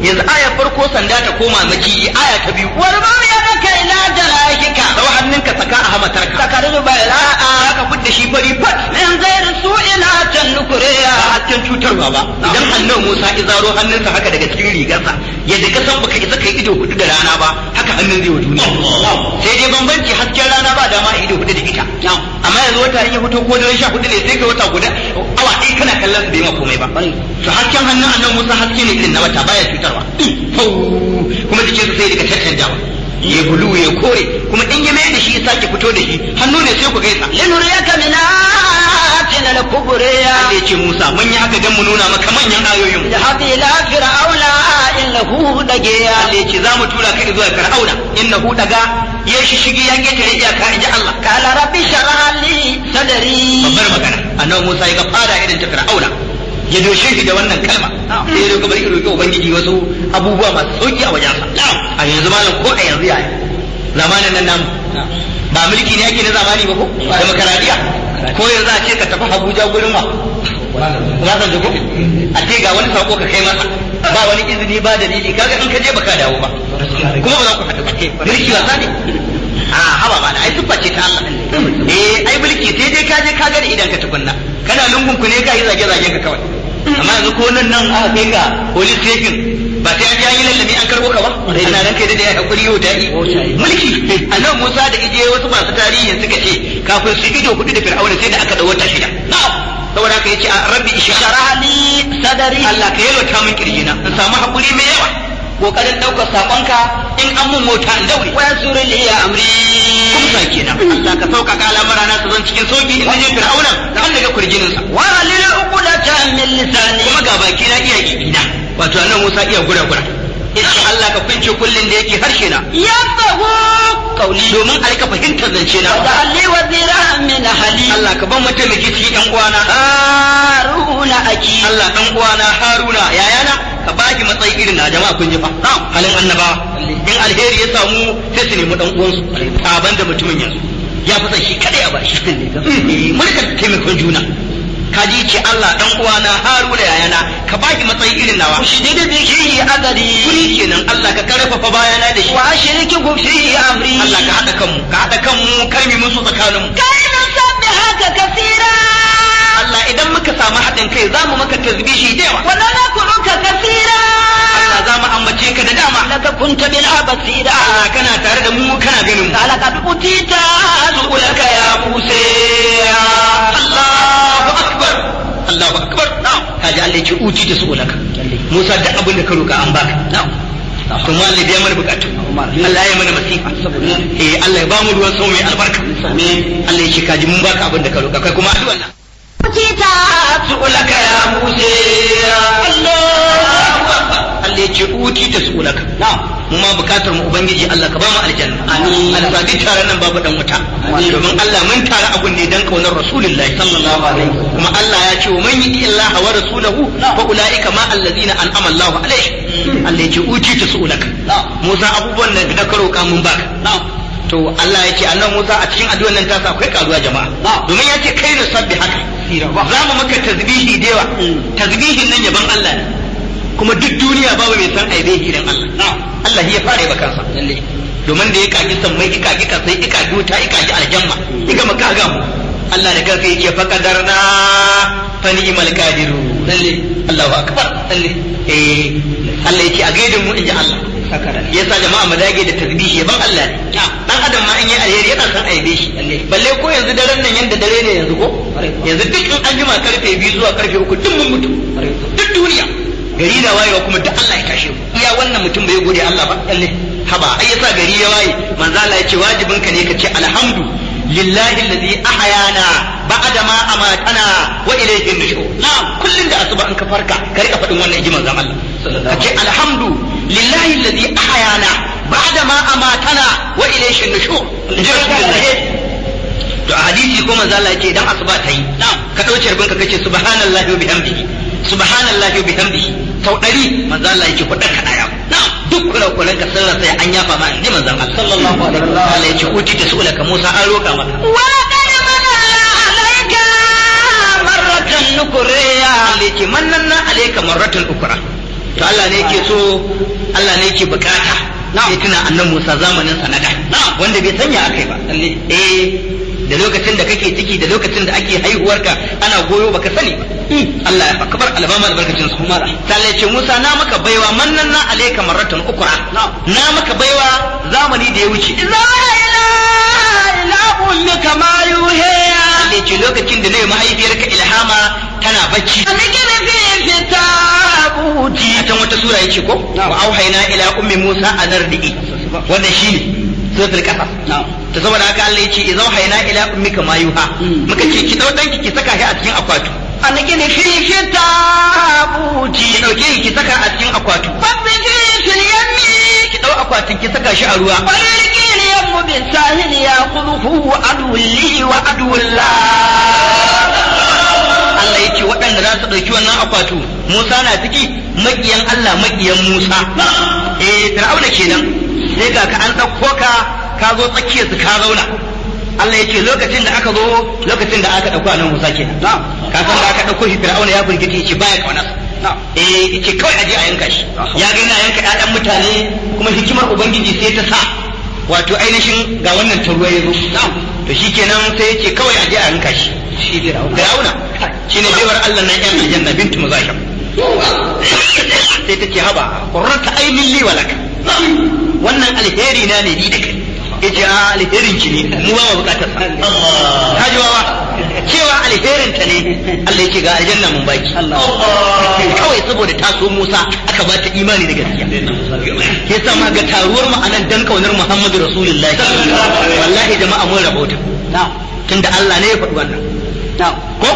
B: Yanzu ayar farko sanda ta koma maciji aya ta biyu.
A: Warma yadaka ila jarahika.
B: Sau hannunka saka a hamatarka.
A: Takardu bayra'a.
B: Ka fidda shi fari fat.
A: Min ghairi su'ila tanukuriya.
B: Ba hasken cutarwa ba. Idan annabi Musa izaro hannunsa haka daga cikin rigarsa yadda ka san baka isa kai ido hudu da rana ba haka hannun zai wa duniya. Sai dai bambanci hasken rana ba dama a ido hudu da ita. Amma yanzu wata in ya fito ko daren 14 ne sai ka wata guda awa ɗaya kana kallon su bai ma komai ba. To hasken hannun annabi Musa haske ne irin na wata baya cutarwa. Kuma jikinsa sai daga caccanjawa. Ya bulu ya kore kuma in ya mayar da shi ya sake fito da shi hannu ne sai ku gaisa.
A: Linuriyaka min ayatina al-kubriya.
B: Allah ya ce Musa mun yi haka dan mu nuna maka manyan ayoyin.
A: Idhhab ila fir'auna innahu dagiya.
B: Allah ya ce za mu tura ka zuwa Fir'auna innahu daga ya shishigi ya ketare iyaka in ji Allah.
A: Qala rabbi shrah li sadri.
B: Babbar magana annabi Musa ya ga fada irin ta Fir'auna ya doshe shi da wannan kalma sai ya roƙi bari roƙi ubangiji wasu abubuwa masu sauki a wajensa. A yanzu malam ko a yanzu yaya zamanin nan namu ba mulki ne ake na zamani ba ko demokaradiyya ko yanzu a ce ka tafi Abuja gurin wa Obasanjo ko a ce ga wani sako ka kai masa ba wani izini ba dalili kaga in ka je baka dawo ba kuma ba za ku haɗu ba mulki wasa ne a haba ba ai siffa ce ta Allah eh ai mulki sai dai ka je ka ga da idan ka tukunna kana lungun ku ne ka yi zage zagen ka kawai amma yanzu ko nan nan aka kai ka police station ba sai an je an yi lallami an karbo ka ba ana nan kai da ya hakuri yau ta yi mulki annabi Musa da ije wasu masu tarihi suka ce kafin su ido hudu da Fir'auna sai da aka dau wata shida saboda haka yace rabbi
A: Shrah li sadri.
B: Allah ka yalwata min kirjina in samu hakuri mai yawa kokarin daukar sakonka in an mun mota in daure
A: Wa yassir li amri.
B: Kumsa kenan Allah ka sauƙaƙa al'amura na su zan cikin sauki in je Fir'auna kan daga kurjinin sa
A: Wa halil uqdatan min lisani.
B: kuma ga baki na iya gigina wato annabi Musa iya gura gura yace Allah ka kunce kullin da yake harshe na
A: Yafqahu qawli.
B: domin a rika fahimtar zance na
A: Waj'al li waziran min ahli.
B: Allah ka ban mataimaki cikin ƴan uwana
A: Haruna aki.
B: Allah dan uwana Haruna yayana ka baki matsayi irin na jama'a kun ji fa halin annabawa in alheri ya samu sai su nemi dan uwansu taban da mutumin yanzu ya fi shi kadai a bashi mulkar taimakon juna kaji ce Allah dan uwana Haruna yayana ka baki matsayi irin nawa
A: Ushdid bihi azri.
B: kuri kenan Allah ka karfafa bayana da shi
A: Wa ashrikihu fi amri.
B: Allah ka hada kanmu ka hada kanmu kar mu musu tsakaninmu
A: Kai nusabbihaka kaseera.
B: Allah idan muka samu haɗin kai za mu maka tasbihi da yawa
A: Wa nadhkuruka kaseera.
B: Allah za mu ambace ka da dama
A: Laka kunta bil basira.
B: Allah kana tare da mu kana ganin mu
A: Qala qad utita
B: su'ulaka ya Musa Allahu akbar Allahu akbar kaji Allah ya ce uti da su'ulaka Musa duk abin da ka roka an baka kuma Allah ya biya mana bukatu Allah ya mana masifa eh Allah ya ba mu ruwan sama mai albarka Allah ya ce kaji mun baka abin da ka roka kai kuma addu'a nan
A: utita
B: su'ulaka ya Musa Allahu akbar Allah ya ce uti ta su'ulaka mu ma bukatar mu ubangiji Allah ka ba mu aljanna
A: Amin.
B: Allah sa duk taron nan babu dan wuta domin Allah mun tare abun ne dan kaunar Rasulullahi
A: Sallallahu alaihi wasallam.
B: kuma Allah ya ce man yuti Allah wa rasulahu fa ulaika ma allazina an'ama Allahu alaihim Allah ya ce uti ta su'ulaka Musa abubuwan nan da ka roka mun baka to Allah ya ce annabi Musa a cikin addu'ar nan tasa akwai karuwa jama'a domin ya ce kai ne sabbi haka za mu maka tasbihi da yawa tasbihin nan yaban Allah ne kuma duk duniya babu mai san aibe irin Allah Allah ya fara yaba kansa domin da ya kaki sammai ya kaki kasai ya kaki wuta ya kaki aljanna ya gama kaga mu Allah da kansa yake faqadarna fa ni'mal qadiru Allahu akbar eh Allah yake a gaida mu inji Allah yasa jama'a mu dage da tasbihi yaban Allah ne dan Dan adam ma in yi alheri yana son aibe shi. Balle ko yanzu daren nan yanda dare ne yanzu ko yanzu duk in an jima karfe 2 zuwa karfe 3 duk mun mutu, duk duniya gari na wayewa kuma duk Allah ya tashe mu. Iya wannan mutum bai gode Allah ba. Haba, ai yasa gari ya waye manzo Allah ya ce wajibin ka ne ka ce alhamdu lillahi allazi ahyana ba'da ma amatana wa ilayhi nushur. Na'am, kullun da asuba in ka farka ka rika faɗin wannan inji manzon Allah. Ka ce alhamdu lillahi allazi ahyana ba'da ma amatana wa ilayhi nushur. Inji Rasulullahi. To a hadisi ko manzo Allah ya ce idan asuba ta yi ka dauce rubin ka kace subhanallahi wa bihamdihi, subhanallahi wa bihamdihi sau 100, manzo Allah ya ce ku daka daya duk kula-kulan ka sallar sai an yafa ma, inji manzon Allah
A: Sallallahu alaihi wasallam.
B: Allah ya ce uti ta su'ulaka Musa, an roka maka.
A: ولقد مننا عليك مرة أخرى.
B: Allah ya ce mannanna alayka marratan ukra. To Allah ne yake so, Allah ne yake bukata sai tuna annan Musa zamanin sanada wanda bai sanya akai ba. Eh, da lokacin da kake ciki da lokacin da ake haihuwarka ana goyo baka sani ba. Allah ya kabar albama albarkacin su. Sai Allah ya ce Musa na maka baiwa, mannanna alayka marratan ukra, na maka baiwa zamani da ya wuce.
A: إذا إلى أمك ما يوحي.
B: Allah ya ce lokacin da na yi mahaifiyarka ilhama tana bacci.
A: أن اقذفيه في التابوت.
B: A can wata sura yace ko wa auhayna ila ummi Musa an ardi'i, wannan shine suratul Qasas. Ta saboda haka Allah yace idza auhayna ila ummika ma yuha, muka ce ki dau danki ki saka shi a cikin akwatu.
A: أن اقذفيه في التابوت.
B: Ki dauke shi ki saka a cikin akwatu.
A: فاقذفيه في اليم.
B: Ki dau akwatin ki saka shi a ruwa.
A: فليلقي اليم بالساحل يأخذه عدو لي وعدو له.
B: Allah ya ce waɗanda za su ɗauki wannan akwatu, Musa na ciki, maƙiyan Allah maƙiyan Musa. Eh, Fir'auna kenan, sai ga ka an ɗauko ka ka zo tsakiyar su ka zauna. Allah ya ce lokacin da aka zo, lokacin da aka ɗauko annabi Musa kenan, ka san da aka ɗauko shi Fir'auna ya firgita, ya ce baya ƙaunar, eh, yace kawai aje a yanka shi, ya ga yana yanka ƴaƴan mutane. Kuma hikimar Ubangiji sai ta sa wato ainihin ga wannan ta ruwa ya zo. To shikenan sai yace kawai aje a yanka shi.
A: Shi
B: Fir'auna shine baiwar Allah nan yan aljanna bintu Muzahim sai ta ce haba, qurrata ainin li walak, wannan alheri na ne ni da kai. Yace a alherin ki ne, mu ba mu bukatar sa. Ka ji wawa cewa alherin ta ne. Allah yake ga aljanna mun baki. Kawai saboda ta so Musa aka ba ta imani da gaskiya. Yasa ma ga taruwar mu anan dan kaunar Muhammadu Rasulullahi, wallahi jama'a mun rabauta tunda Allah ne ya faɗi wannan ko.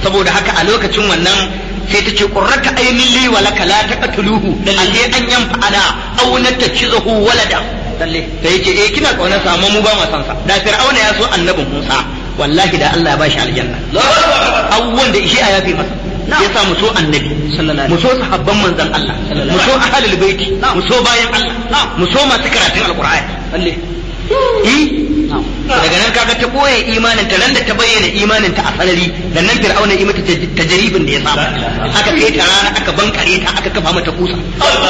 B: Saboda haka a lokacin wannan sai ta ce qurrata aynin li wa laka la taqtuluhu alai an yanfa'ana aw natakizahu walada.
A: Lalle.
B: Sai yace eh, kina kaunar sa amma mu ba mu san sa. Da Fir'auna ya so annabin Musa, wallahi da Allah ya bashi aljanna, abubuwan da ishe a yafe masa. Yasa mu so annabi, mu so sahabban manzon Allah, mu so ahlul baiti, mu so bayan Allah, mu so masu karatun alqur'ani.
A: Lalle.
B: Eh, daga nan kaga ta boye imanin ta, nan da ta bayyana imanin ta a sarari dan nan Fir'auna yi mata tajaribin da ya saba. Aka kai ta rana, aka bankare ta, aka kafa mata kusa,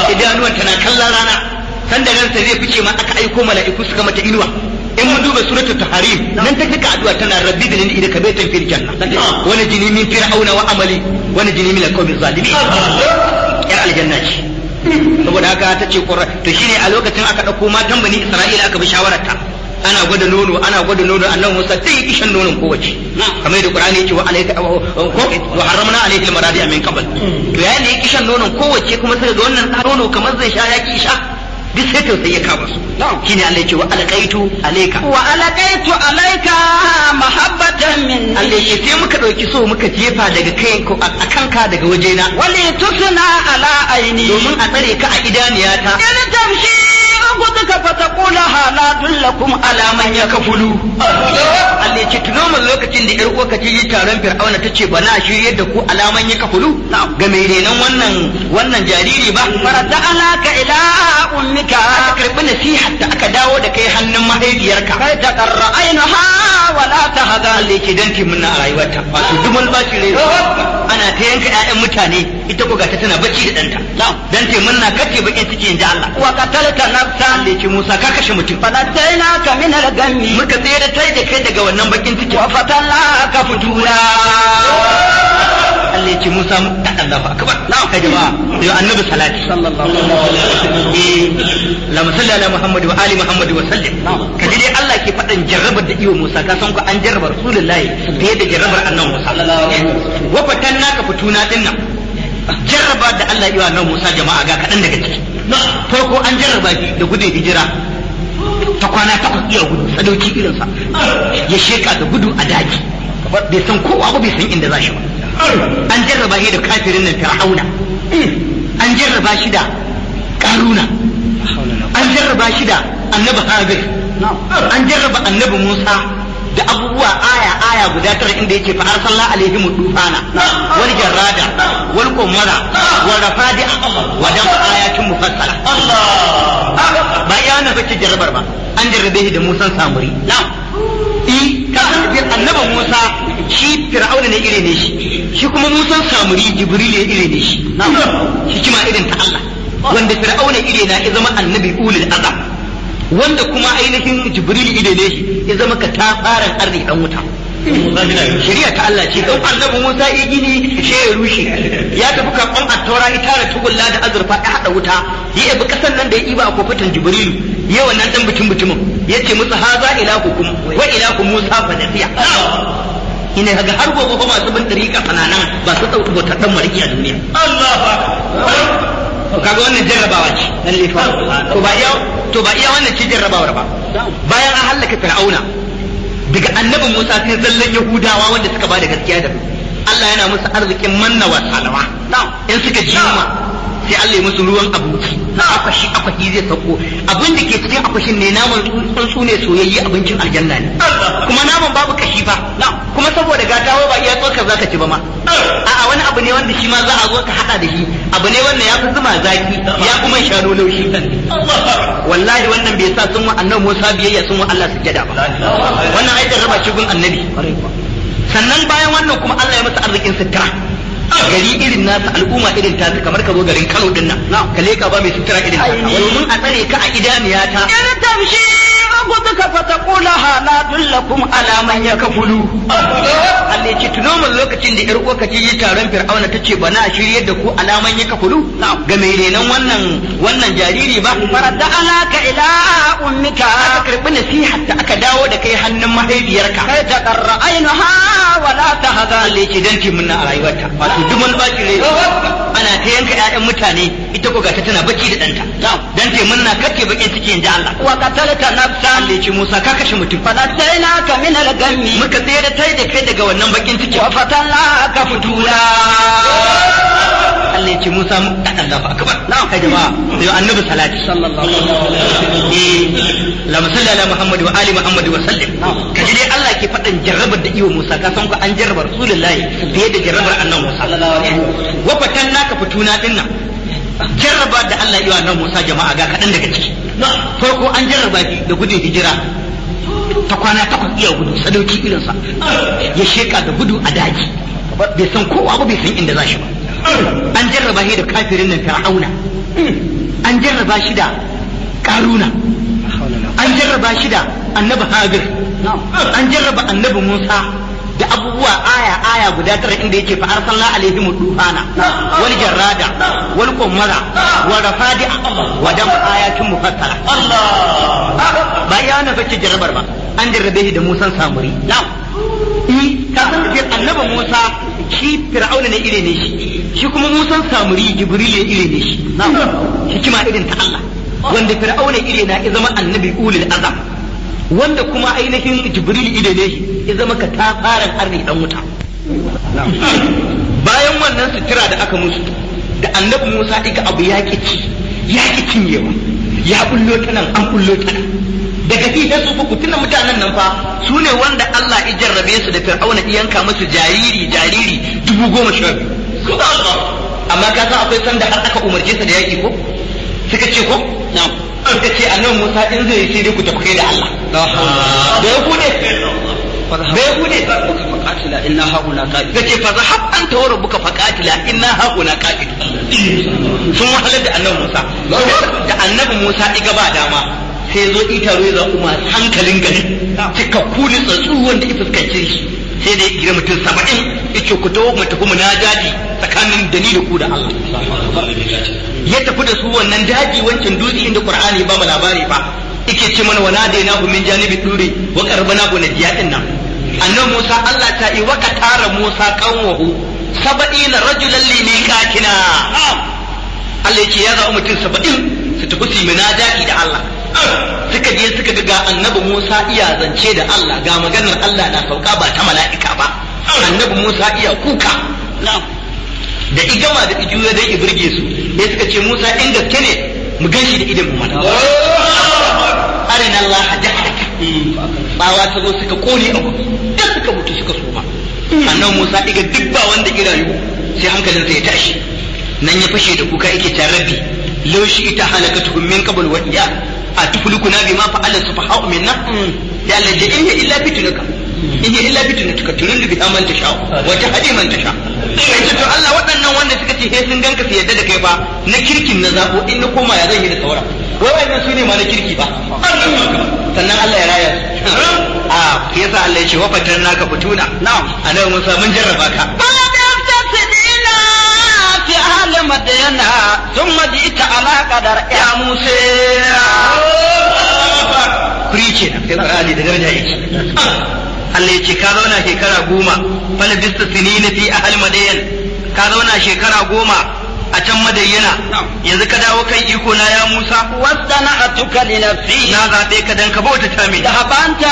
B: idanuwan tana kallon rana. Sanda ransa zai fice ma aka aiko mala'iku suka mata inuwa. In mun duba suratul Tahrim nan ta kika addu'a tana rabbi bilin ida ka baitan fil janna wani jini min Fir'auna wa amali wani jini min alqawmi zalimin. Yar aljanna ce. Saboda haka ta ce qurra. To shine a lokacin aka dauko matan bani Isra'ila aka bi shawararta, ana gwada nono, ana gwada nono. Annabi Musa sai ya shan nonon kowace, kamar yadda Qur'ani yake wa alayka ko wa harramna alayhi al-maradi min qabl. To yayin da ya shan nonon kowace kuma sai ga wannan nono kamar zai sha, ya ki sha, duk sai tausayi ya kama su. Shine Allah ya ce wa alqaitu alayka.
A: Wa alqaitu alayka mahabbatan minni.
B: Allah ya ce sai muka dauki so muka jefa daga kai ko a kanka daga wajena.
A: Wali tusna ala aini.
B: Domin a tsare ka a idaniyata.
A: In tamshi ukhtuka fataqula la dullakum
B: ala man yakfulu. Allah ya ce tuno mun lokacin da yar uwarka ce yi taron Fir'auna ta ce bana shiryar da ku alaman yakfulu ga mai renon wannan jariri ba.
A: Farada'alaka ila ummika.
B: Aka karbi nasihar da aka dawo da kai hannun mahaifiyarka.
A: Kai ta qarra ainaha wa la tahzan.
B: Allah yake dan timuna a rayuwarta, wato duk wani bashi rai ana ta yanka ƴaƴan mutane, ita ko gata tana bacci da ɗanta dan timuna kace bakin ciki, inji Allah.
A: Wa qatalta nafsan.
B: Allah yake Musa ka kashe mutum.
A: Fanadainaka min al-ghammi.
B: Muka tsere tai da kai daga wannan bakin ciki.
A: Wa fatallaka futura.
B: Allah yake ce Musa Allahu akbar. Ka jama'a yo annabi salati sallallahu alaihi wasallam. La musalli ala Muhammad wa ali Muhammad wa sallim. Ka ji dai Allah ke faɗin jarrabar da iyo Musa, ka san ku an jarraba Rasulullahi fiye da jarrabar annabi Musa. Wa fatanna ka fituna dinnan jarraba da Allah iya annabi Musa jama'a ga kaɗan daga ciki. Farko an jarraba shi da gudun hijira ta kwana 8 iya gudu sadauki irinsa ya sheka da gudu a daji, bai san kowa ba, bai san inda za shi ba. An jarraba shi da kafirin nan Fir'auna, an jarraba shi da Karuna, an jarraba shi da annabi Hagar, an jarraba annabi Musa da abubuwa aya aya guda 9 inda yake fa arsalna alaihim dufana wal jarrada wal qumara wal rafadi'a wa dam ayatin mufassala. Ba iya wannan bace jarrabar ba, an jarrabe shi da Musan Samuri. Ka san annabi Musa shi Fir'auna ne ire ne shi kuma Musan Samuri Jibril ne ire ne shi, hikima irin ta Allah, wanda Fir'auna ire na ya zama annabi ulul azam, wanda kuma ainihin Jibril ire ne shi ya zama ka tafaran arni dan wuta. Shari'a ta Allah ce dan annabi Musa ya gini sai ya rushe, ya tafi karɓan attaura ya tara tugulla da azurfa ya haɗa wuta ya yabi kasan nan da ya iba a kofatan Jibrilu ya wannan dan bitin bitumin ya ce musu haza ilahukum wa ilahu Musa fa nasiya. Ina kaga har gobe fa masu bin dariƙa sananan ba su dauki bautar dan mariki a duniya. Allahu akbar. Kaga wannan jarrabawa ce lalle fa. To ba iya wannan ce jarrabawar ba. Bayan an halaka Fir'auna daga annabi Musa sai zallan Yahudawa wanda suka bada gaskiya da Allah yana musu arzikin manna wa salawa. In suka ji yunwa sai Allah ya musu ruwan abinci, akwashi akwashi zai sauko, abin da ke cikin akwashin ne naman tsuntsu ne soyayye, abincin aljanna ne, kuma naman babu kashi fa, kuma saboda gatawa ba iya tsokar zaka ci ba ma, a'a wani abu ne wanda shi ma za a zo ka hada da shi, abu ne wannan ya fi zuma zaki ya kuma shano laushi. Wallahi wannan bai sa sun wa annabi Musa biyayya sun wa Allah sujjada ba, wannan ai jarraba shi gun annabi. Sannan bayan wannan kuma Allah ya masa arzikin sutura, gari irin nasu al'umma irin tasu, kamar ka zo garin Kano din nan ka leka ba mai sutura irin ta, domin a tsare ka a idaniyata.
A: In tamshi rabbuka fataqulaha la dullakum ala man yakfulu.
B: Allah ya ce tuno mun lokacin da yar uwarka ce yi taron Fir'auna tace bana a shiryar da ku alaman yakfulu ga mai renon wannan jariri ba.
A: Faradda alaka ila ummika,
B: aka karbi nasihar ta aka dawo da kai hannun mahaifiyarka.
A: Kai ta qarra ainuha wa la tahzan.
B: Allah ya ce dan ce munna a rayuwarta, wato duk wani baki ne ana ta yanka ƴaƴan mutane, ita ko gata tana bacci da ɗanta dan ce munna kace bakin ciki inji Allah.
A: Wa qatalta nafsan,
B: Allah ya ce Musa ka kashe mutum,
A: fadainaka min al-gammi,
B: muka tsere tai da kai daga wannan bakin ciki,
A: wa fatallaka futula.
B: Allah ya ce Musa Allahu akbar. Ka jama'a yo annabi salati sallallahu alaihi wasallam. La musalli ala Muhammad wa ali Muhammad wa sallim. Ka ji dai Allah ke faɗin jarrabar da iyo Musa, ka san ku an jarraba Rasulullahi fiye da jarrabar annabi Musa. Wa fatanna ka fituna dinnan jarraba da Allah iya annabi Musa jama'a ga kaɗan daga ciki. Farko an jarraba shi da gudun hijira ta kwana 8 iya gudu sadauki irinsa ya sheka da gudu a daji, bai san kowa ba, bai san inda za shi ba. An jarraba shi da kafirin nan Fir'auna, an jarraba shi da Karuna, an jarraba shi da annabi Hagar, an jarraba annabi Musa da abubuwa aya aya guda 9 inda yake fa arsalna alaihim dufana wal jarrada wal qumara wal rafadi'a wa dam ayatin mufassala. Ba iya wannan bace jarrabar ba, an jarrabe shi da Musan Samuri. Ka san annabi Musa shi Fir'auna ne ire ne shi kuma Musan Samuri Jibril ne ire ne shi, hikima irin ta Allah, wanda Fir'auna ire na ya zama annabi ulul azam, wanda kuma ainihin Jibril ire ne shi ya zama ka tafaran arni dan wuta. Bayan wannan sutura da aka musu da annabi Musa iga abu ya ki cinyewa, ya bullo ta nan an bullo ta nan. Daga fi sai su ku tuna mutanen nan fa su ne wanda Allah ya jarrabe su da Fir'auna iyanka musu jariri 12,000. Amma ka san akwai sanda har aka umarce su da yaki ko suka ce ko na'am, suka ce annabi Musa in zai yi sai dai ku tafi kai da Allah. Da ya bude
A: faqatila inna hauna qa'id,
B: kace fa zahab anta wa rabbuka faqatila inna hauna qa'id. Sun wahalar da annabi Musa, da annabi Musa iga ba dama sai zo itaro ya zaɓi masu hankalin gari cikakku da tsatsu wanda ya fuskance shi, sai da ya gira mutum 70 yace ku taho mu tafi mu na jaji tsakanin da ni da ku da Allah. Ya tafi da su wannan daji, wancan dutse inda Qur'ani ba mu labari ba, yake ce mana wana da na min janibi duri wa qarbana gu najiya din nan. Annabi Musa, Allah ta yi waka tara Musa kanwahu 70 rajulan li miqatina. Allah yake ya zaɓi mutum 70 su tafi su yi munajati da Allah. Suka je suka ga annabi Musa iya zance da Allah, ga maganar Allah na sauka ba ta mala'ika ba. Annabi Musa iya kuka da igama da ijuya dai ibirge su. Sai suka ce Musa, in gaske ne mu ganshi da idan mu mana, arina Allah jahraka. Tsawa ta zo suka kone abu duk, suka mutu suka soma. Annabi Musa iga duk ba wanda irayu, sai hankalinsa ya tashi. Nan ya fashe da kuka, yake ta rabbi law ita halakatuhum min qabl wa iya atuflukuna bima fa'ala sufaha'u minna. Ya Allah, ja in illa fitnuka, in illa fitnuka turillu biha man tasha wa tahdi man tasha. Sai to Allah, waɗannan wanda suka ce sai sun ganka su yadda da kai ba na kirkin na zabo, in na koma ya zan yi da saura? Wai wannan su ne ma na kirki ba. Sannan Allah ya raya su. A yasa Allah ya ce wa fatarnaka futuna. Na'am, annabi Musa, mun jarraba ka.
A: في أهل مدينة ثم جئت على قدر
B: ya Musa. Kuri ce na sai Qur'ani da daraja yake. Allah ya ce ka zauna shekara 10, falabista sinina fi ahli madayan, ka zauna shekara 10 a can Madayyana, yanzu ka dawo kan iko na ya Musa.
A: واصطنعتك لنفسي.
B: Na zaɓe ka dan ka bauta ta min.
A: اذهب أنت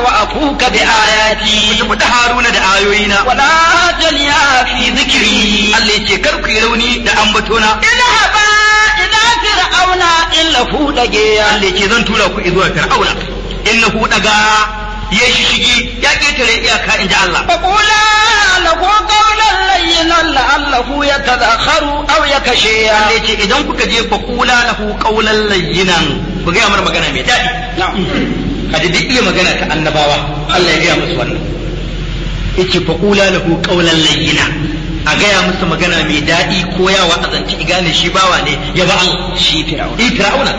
A: وأخوك بآياتي.
B: Ku tafi da Haruna da ayoyina.
A: ولا تنيا في ذكري.
B: Allah ya ce kar ku yi rauni da ambatona.
A: اذهبا إلى فرعون إنه طغى.
B: Allah ya ce zan tura ku zuwa Fir'auna, innahu daga, ya shishigi, ya ketare iyaka, inji Allah.
A: فقولا له قولا لينا لعله يتذكر أو يخشى.
B: Allah ya ce idan kuka je, fa qula lahu qawlan layyinan, ku gaya mar magana mai daɗi. Kaji duk iya magana ta annabawa, Allah ya gaya musu wannan, yace fa qula lahu qawlan layyina, a gaya musu magana mai daɗi, ko yawa a zance igane shi bawa ne, ya ba Allah.
A: Shi Fir'auna.
B: Eh, Fir'auna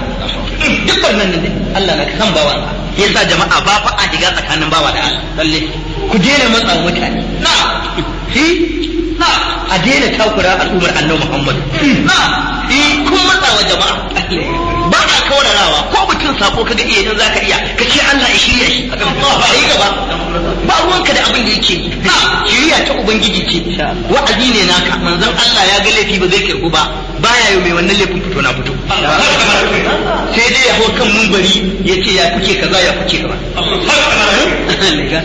B: duk barnan nan ne, Allah na san bawa, yasa jama'a ba fa a shiga tsakanin bawa da Allah.
A: Lalle.
B: Ku daina matsa mutane na hi na, a daina takura al'ummar annabi Muhammad na hi. Kun matsa wa jama'a, ba a kaurarawa. Ko mutum sako kaga iya, in zaka iya ka ce Allah ya shirya shi, yi gaba, ba ruwanka da abin da yake yi. Shiriya ta ubangiji ce, wa'azi ne naka. Manzon Allah ya ga laifi ba zai kirku ba, baya yi mai wannan laifin fito na fito, sai dai ya hau kan mumbari ya ce ya kuke kaza, ya kuke kaza.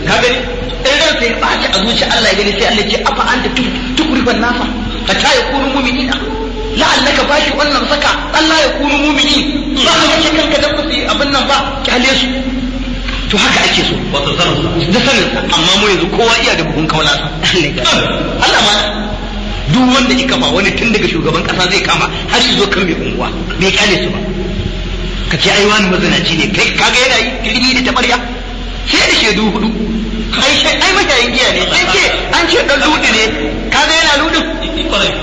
B: Ka gani, in ran sai ɓaci a zuci, Allah ya gani, sai Allah ya ce afa anta tukrifan nasa hatta yakunu mu'minina la'allaka bashi wannan saka Allah ya kunu mu'mini. Ba ka kace kanka dan ba su yi abin nan ba, kyale su. To haka ake so da sanin sa. Amma mu yanzu kowa iya da buhun kaula. Allah ma duk wanda ya kafa wani, tun daga shugaban kasa zai kama har shi zo kan mai unguwa, bai kyale su ba. Ka ce ai wani mazinaci ne, kai kaga yana yi turmi da tabarya, sai da shaidu hudu. Ai ai mashayin giya ne, an ce dan ludi ne, kaga yana ludin.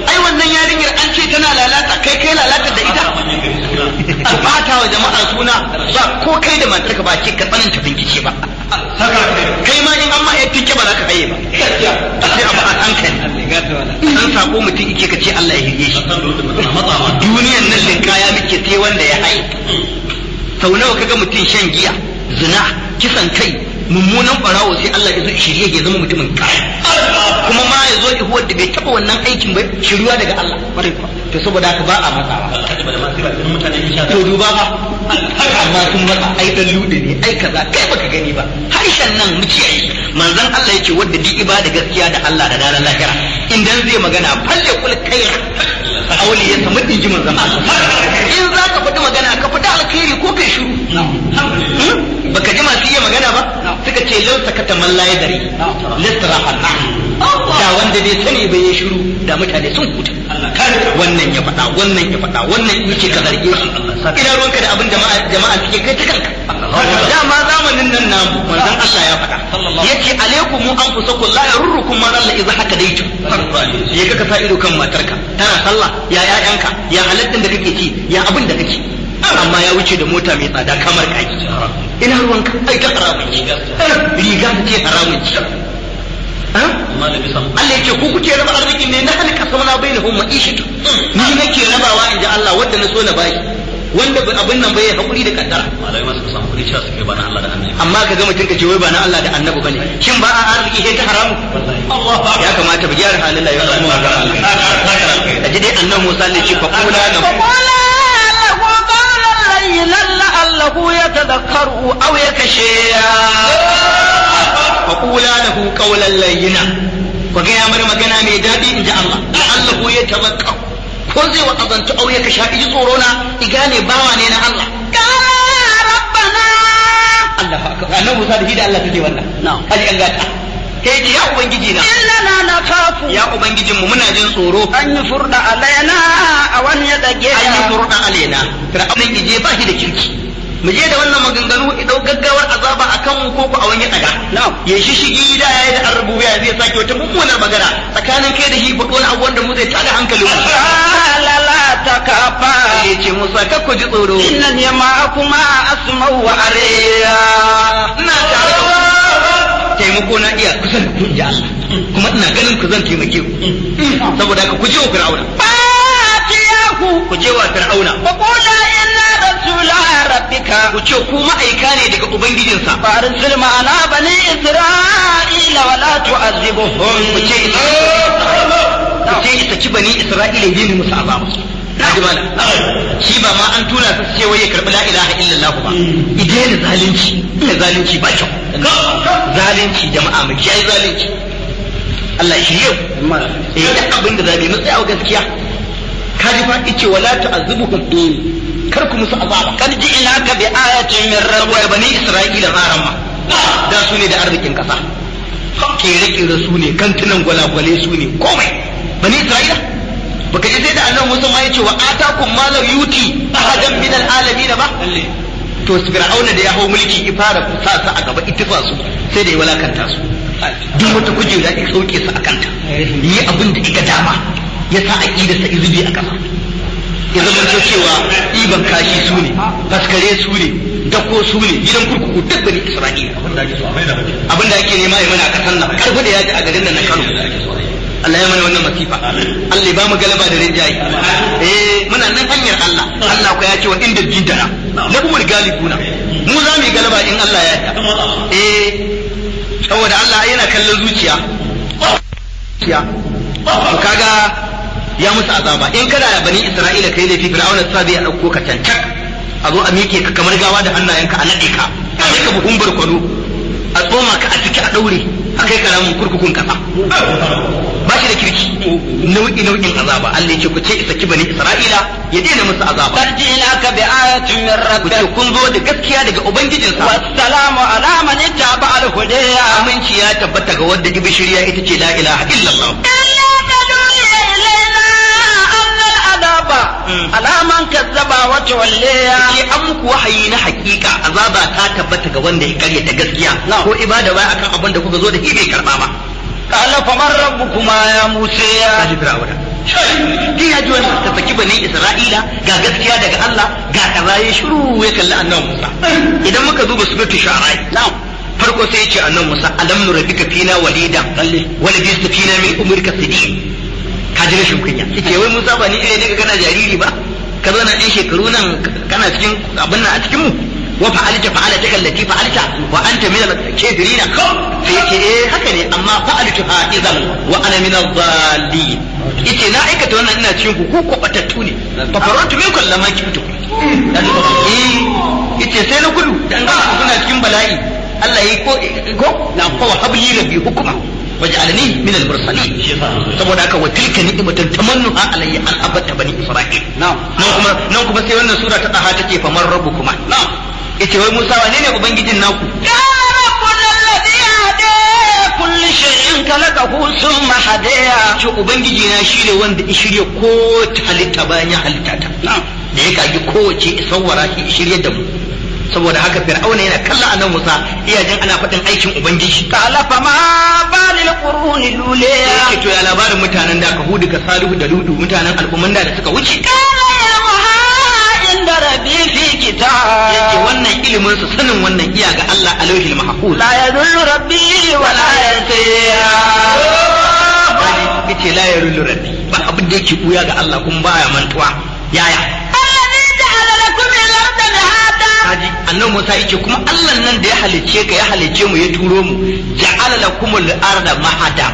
B: Ai wannan yarinyar an ce tana lalata, kai kai lalata da ita. A bata wa jama'a suna ba ko kai da matarka ba ce ka tsananta bincike ba. Kai ma in an ma ya tinke ba za ka haye ba. Sai abu a hankali. An sako mutum ike ka ce Allah ya hirye shi. Duniyan nan linkaya muke, sai wanda ya haye. Sau nawa kaga mutum shan giya, zina, kisan kai, mummunan barawo, sai Allah ya zo shirye ya zama mutumin kai, kuma ma ya zo ihuwar da bai taba wannan aikin ba, shiryuwa daga Allah. To saboda haka ba a matsawa. To duba ba, amma sun matsa, ai dan lude ne, ai kaza, kai baka gani ba. Harshen nan mu kiyaye. Manzon Allah yake wanda duk ibada gaskiya da Allah da ranar lahira, idan zai magana falle kul khair auli ya samu dinji. Manzon Allah, in za ka faɗi magana ka faɗi alkhairi ko kai shiru. Baka ji masu iya magana ba suka ce lau sakata man la yadri listiraha, da wanda bai sani bai yi shiru da mutane sun huta. Wannan ya faɗa, wannan ya faɗa, wannan yake ka zarge shi, ina ruwanka da abin jama'a suke? Kai ta kanka. Dama zamanin nan namu, manzon Allah ya faɗa, yace alaikum anfusakum la yarurrukum man alla idza hakadaitu. Ya ka sa ido kan matarka tana sallah, ya ƴaƴanka, ya halattun da kake ci, ya abin da kake, amma ya wuce da mota mai tsada kamar kaki, ina ruwanka? Ai ta haramun ci, riga ta ce haramun ci. Allah yake ku kuke raba arzikin ne na halka samana. lahum ma'ishatu. Ni nake rabawa, in ji Allah, wanda na so na bashi, wanda abin nan bai hakuri da kaddara.
C: Malamai masu kusan hakuri cewa suke ba na Allah da Annabi.
B: Amma ka ga mutum ka ce wai ba na Allah da Annabi bane. Shin ba a arziki sai ta haramu? Ya kamata mu gyara halin rayuwar mu. Ka ji dai Annabi Musa ne ce fa kula na
A: فقولا له قولا لينا لعله يتذكر أو يخشى.
B: Fa kula lahu qawlan layyina, ku ga ya mana magana mai daɗi, in ji Allah, la'allahu yatadhakkar, ko zai wa'azantu, au ya kasha, iji tsoro na igane bawa ne na Allah.
A: قال ربنا
B: Allah akbar! Annabi Musa da shi da Allah take wannan.
A: Na'am.
B: Kaji an gata sai ce, ya ubangiji na,
A: إننا نخاف
B: ya ubangijin mu, muna jin tsoro
A: أن يفرط علينا أو أن يطغى.
B: An yi furda alaina, fir'aunin ije ba shi da kirki, mu je da wannan maganganu i dau gaggawar azaba akan mu, ko ku a wani daga ya shi shigi da yayi da arrubuya zai sake wata mummunar magana tsakanin kai da shi, faɗo wani abu wanda mu zai tada hankalin mu.
A: قال لا تخافا.
B: Ya ce, Musa, kar ku ji tsoro.
A: إنني معكما أسمع وأرى.
B: Ina tare da ku, taimako na iya kusa da ku, in ji Allah, kuma ina ganin ku, zan taimake ku. Saboda haka ku je wa fir'auna.
A: فاتياه
B: Ku je wa fir'auna.
A: فقولا إنا رسول ربك.
B: Ku ce ku ma'aika ne daga ubangijinsa.
A: فأرسل معنا بني إسرائيل ولا تعذبهم.
B: Ku ce isa ci bani Isra'ila yi musu azaba. Kaji mana shi ba ma an tura su ce wai ya karbi la ilaha illallah ba, idan zalunci ina zalunci ba kyau. Zalunci, jama'a, mu kiyaye zalunci. Allah shi yau eh duk abin da zamu yi, mu tsaya wa gaskiya. Kaji fa, ice wala tu'azzibuhum, kar ku musu azaba.
A: قد جئناك بآية من ربك.
B: Saboda bani Isra'ila ma da su ne da arzikin kasa, kere-kere su ne, kantunan gwalagwale su ne, komai bani Isra'ila. Baka ji sai da Annabi Musa ma yace wa atakum ma lam yuti ahadan min alalamin ba? To Fir'auna da ya hau mulki, ifara sa su a gaba, ittifa su, sai da ya walakanta su. Duk wata kujera ya sauke su a kanta, yi abin da ika dama, ya sa aqidarsa izubi a kasa, ya zama cewa ɗiban kashi su ne, faskare su ne, dako su ne, gidan kurkuku duk bani Isra'ila.
C: Abin da ake so a maida mutum.
B: Abin da ake nema ya mana a kasan nan karfi da yaji a garin nan na Kano. Allah ya mana wannan masifa, Allah ya ba mu galaba da rinjaye. Eh, muna nan hanyar Allah. Allah ko ya ce wa inda jidana na kuma galibuna, mu za mu yi galaba in Allah ya yarda. Eh, saboda Allah yana kallon zuciya zuciya. To kaga ya musu azaba. In kana da bani Isra'ila kai laifi, Fir'auna sa zai dauko ka cancak, a zo a miƙe ka kamar gawa da hannayenka, a naɗe ka, a kai ka buhun barkwano, a tsoma ka a ciki, a ɗaure, a kai ka ramin kurkukun kasa. Ba shi da kirki, nau'i nau'in azaba. Allah ya ce ku ce isa ki bani Isra'ila ya daina musu azaba.
A: قد جئناك بآية من
B: Ku ce
A: ربك.
B: kun zo da gaskiya daga ubangijinsa.
A: والسلام على من اتبع الهدى.
B: Aminci ya tabbata ga wanda ibi shirya, ita ce la ilaha illallah.
A: إلا تدعي إلينا أن العذاب على من كذب وتولي.
B: Ce an muku wahayi na hakika, azaba ta tabbata ga wanda ya karyata gaskiya ko ibada ba akan abin da kuka zo da shi bai karba ba.
A: قال فمن ربكما يا موسى؟
B: Kaji Fir'auna din ya ji wannan, ta saki bani Isra'ila, ga gaskiya daga Allah, ga kaza, ya shiru ya kalli Annabi Musa. Idan muka duba suratul Shu'ara,
A: نعم
B: farko sai ya ce Annabi Musa, alam nurabbika fina walida wa labista fina min umrika sinin. Ka ji rashin kunya, yace wai Musa, ba ni ire ne kana jariri ba, ka zo na ɗan shekaru nan kana cikin abin nan a cikin mu, wa fa'alta fa'alata allati fa'alta wa anta min al-kafirin. Sai yace, eh, haka ne, amma fa'altu ha idan wa ana min adh-dhalin. Yace na aikata wannan ina cikin ku, ku kwabatattu ne. Fa faratu minkum lamma kibtu. Eh, yace sai na gudu dan ga ku kuna cikin bala'i. Allah yi ko ko na fa wa habli rabbi hukma waj'alni min al-mursalin. Saboda haka wa tilka ni'matun tamannuha alayya an abatta bani Isra'il.
A: Na'am.
B: Nan kuma sai wannan sura ta Daha take faman rabbukuma.
A: Na'am.
B: Yace wai Musa, wane ne ubangijin naku?
A: قال ربنا الذي هدى كل شيء خلقه ثم هدى.
B: Ce ubangiji na shine wanda ya shirya kowace halitta bayan ya halitta ta,
A: Na'am.
B: Da ya kagi kowace isawwara shi shirye da mu. Saboda haka Fir'auna yana kallon Annabi Musa, iya jin ana faɗin aikin ubangiji.
A: قال فما بال القرون الأولى؟
B: Yake to ya labarin mutanen da ka Hudu, ka Salihu da Ludu, mutanen al'umman da suka wuce?
A: قال علمها عند ربي في
B: Yake
A: كتاب.
B: wannan ilimin su, sanin wannan iya ga Allah a lauhil mahfuz.
A: لا يضل ربي ولا ينسى.
B: Yace la yarullu rabbi, ba abin abin da yake buya ga Allah kuma baya mantuwa. Yaya?
A: الذي جعل لكم الأرض مهادا.
B: Kaji annabi Musa yake kuma Allah nan da ya halicce ka, ya halicce mu, ya turo mu, ja'ala lakumul arda mahada.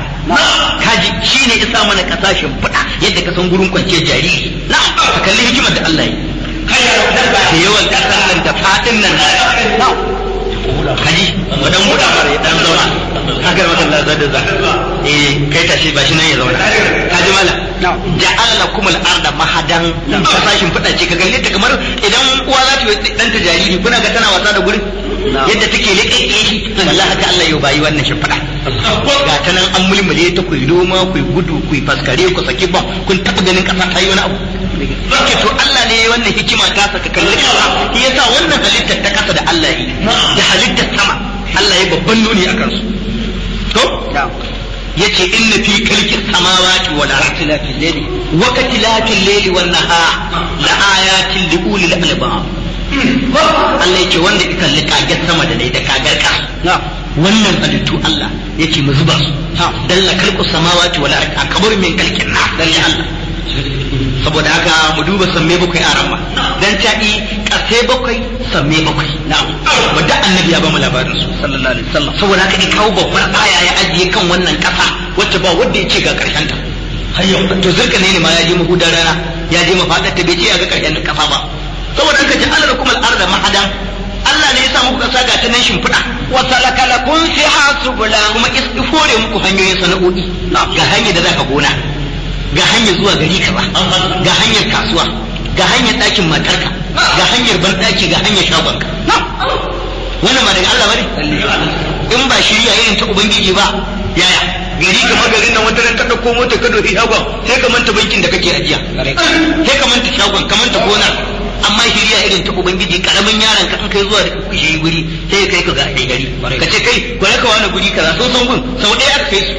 B: Kaji shine isa mana kasashen fada yadda ka san gurin kwanciyar jariri. Ka kalli hikimar da Allah yi da yawan kasan nan da fadin nan. Kaji wadan buɗa mara ya dan zauna haka maka Allah zai da za eh kai tashi ba shi nan ya zauna. Kaji mala ja'ala lakumul arda mahadan, kasashen fada ce. Ka kalle ta kamar idan uwa za ta yi dan ta jariri, kuna ga tana wasa da gurin yadda take leƙeƙe shi. Wallahi haka Allah ya bayi wannan shimfiɗa, ga ta nan an mulmule ta, ku yi noma, ku yi gudu, ku yi faskare, ku saki bam. Kun taɓa ganin ƙasa ta yi wani abu? Yake to Allah ne wannan hikima ta saka. Kalli ƙasa, shi yasa wannan halittar ta ƙasa da Allah yi da halittar sama, Allah ya babban nuni a kansu. To yace inna fi khalqis samawati wal ardi wa ikhtilafil layli wan nahar la ayatin li ulil albab. Allah yake wanda ya kalli kagar sama da da kagar ƙasa, wannan halittu Allah yake mu zuba su, dalla khalqus samawati wal ardi akbar min khalqin nas. Dalla Allah. Saboda haka mu duba samme bakwai a ramma dan ta'i kase bakwai, samme bakwai wanda annabi ya ba mu labarin su sallallahu alaihi wasallam. Saboda haka in kawo babbar aya ya ajiye kan wannan kasa wacce ba wanda ya ce ga karshen ta har yau. To zirka ne ma ya je mahudan rana, ya je mafaɗar ta, bai ce ya ga karshen kasa ba. Saboda haka ja'ala lakum al-arda mahadan, Allah ne ya sa muku kasa ga ta nan shimfiɗa.
A: وسلك لكم فيها سبلا.
B: Kuma fore muku hanyoyin sana'o'i, ga hanyar da zaka gona, ga hanyar zuwa gari kaza, ga hanyar kasuwa, ga hanyar ɗakin matarka, ga hanyar banɗaki, ga hanyar shagonka. Wannan ba daga Allah bane? In ba shirya irin ta ubangiji ba, yaya gari kamar garin nan wata ran ka ɗauko mota ka dofi shagon, sai ka manta bankin da kake ajiya, sai ka manta shagon, ka manta gonar. Amma shirya irin ta ubangiji, karamin yaron ka in kai zuwa da shi guri, sai kai ka ga gari, ka ce kai gwada ka wani guri kaza, sun san gun, sau ɗaya aka kai su.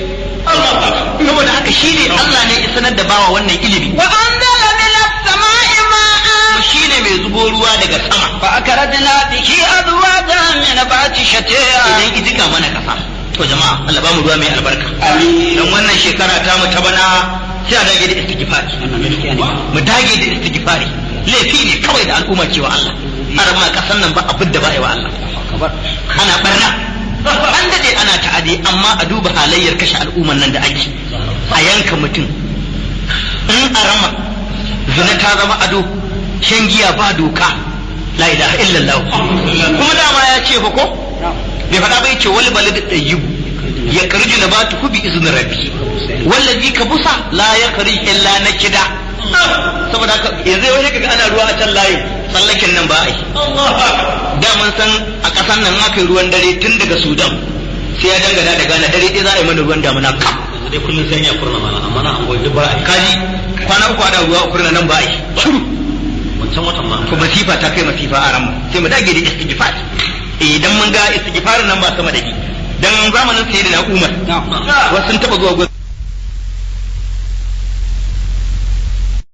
B: Saboda haka shi ne Allah ne ya sanar da bawa wannan ilimi.
A: وأنزل من السماء ماء.
B: Kuma shi ne mai zubo ruwa daga sama.
A: فأخرجنا به أزواجا من نبات شتى.
B: Idan ijika mana kasa. To jama'a, Allah ba mu ruwa mai albarka.
A: Amin.
B: Dan wannan shekara ta mu ta bana sai a dage da istighfari, mu dage da istighfari. Laifi ne kawai da al'umma cewa Allah har ma kasan nan ba abin da ba yi wa Allah. Ana barna, an dade ana ta'adi, amma a duba halayyar kashe al'umman nan da ake, a yanka mutum in a rama, zina ta zama ado, shan giya ba doka, la ilaha illallah. Kuma dama ya ce fa ko bai faɗa ba, yace wal balad tayyib ya karju nabatuhu bi izni rabbi wallazi kabusa la yakhruj illa nakida. Saboda haka yanzu wani kaga ana ruwa a can layin tsallaken nan ba a yi. Da mun san a ƙasan nan aka yi ruwan dare tun daga Sudan sai ya dangana da Ghana, dare ɗaya za a yi mana ruwan damuna kam.
C: Yanzu dai kullum sai ya kurna mana, amma na angoyi duk ba a yi.
B: Kaji kwana 3 ana ruwa a kurna nan ba a yi shiru.
C: Wancan watan ma.
B: To masifa ta kai masifa a ranmu, sai mu dage da istighfar. Idan mun ga istighfarin nan ba sama da shi, dan zamanin sayyidina Umar wasu sun taba zuwa.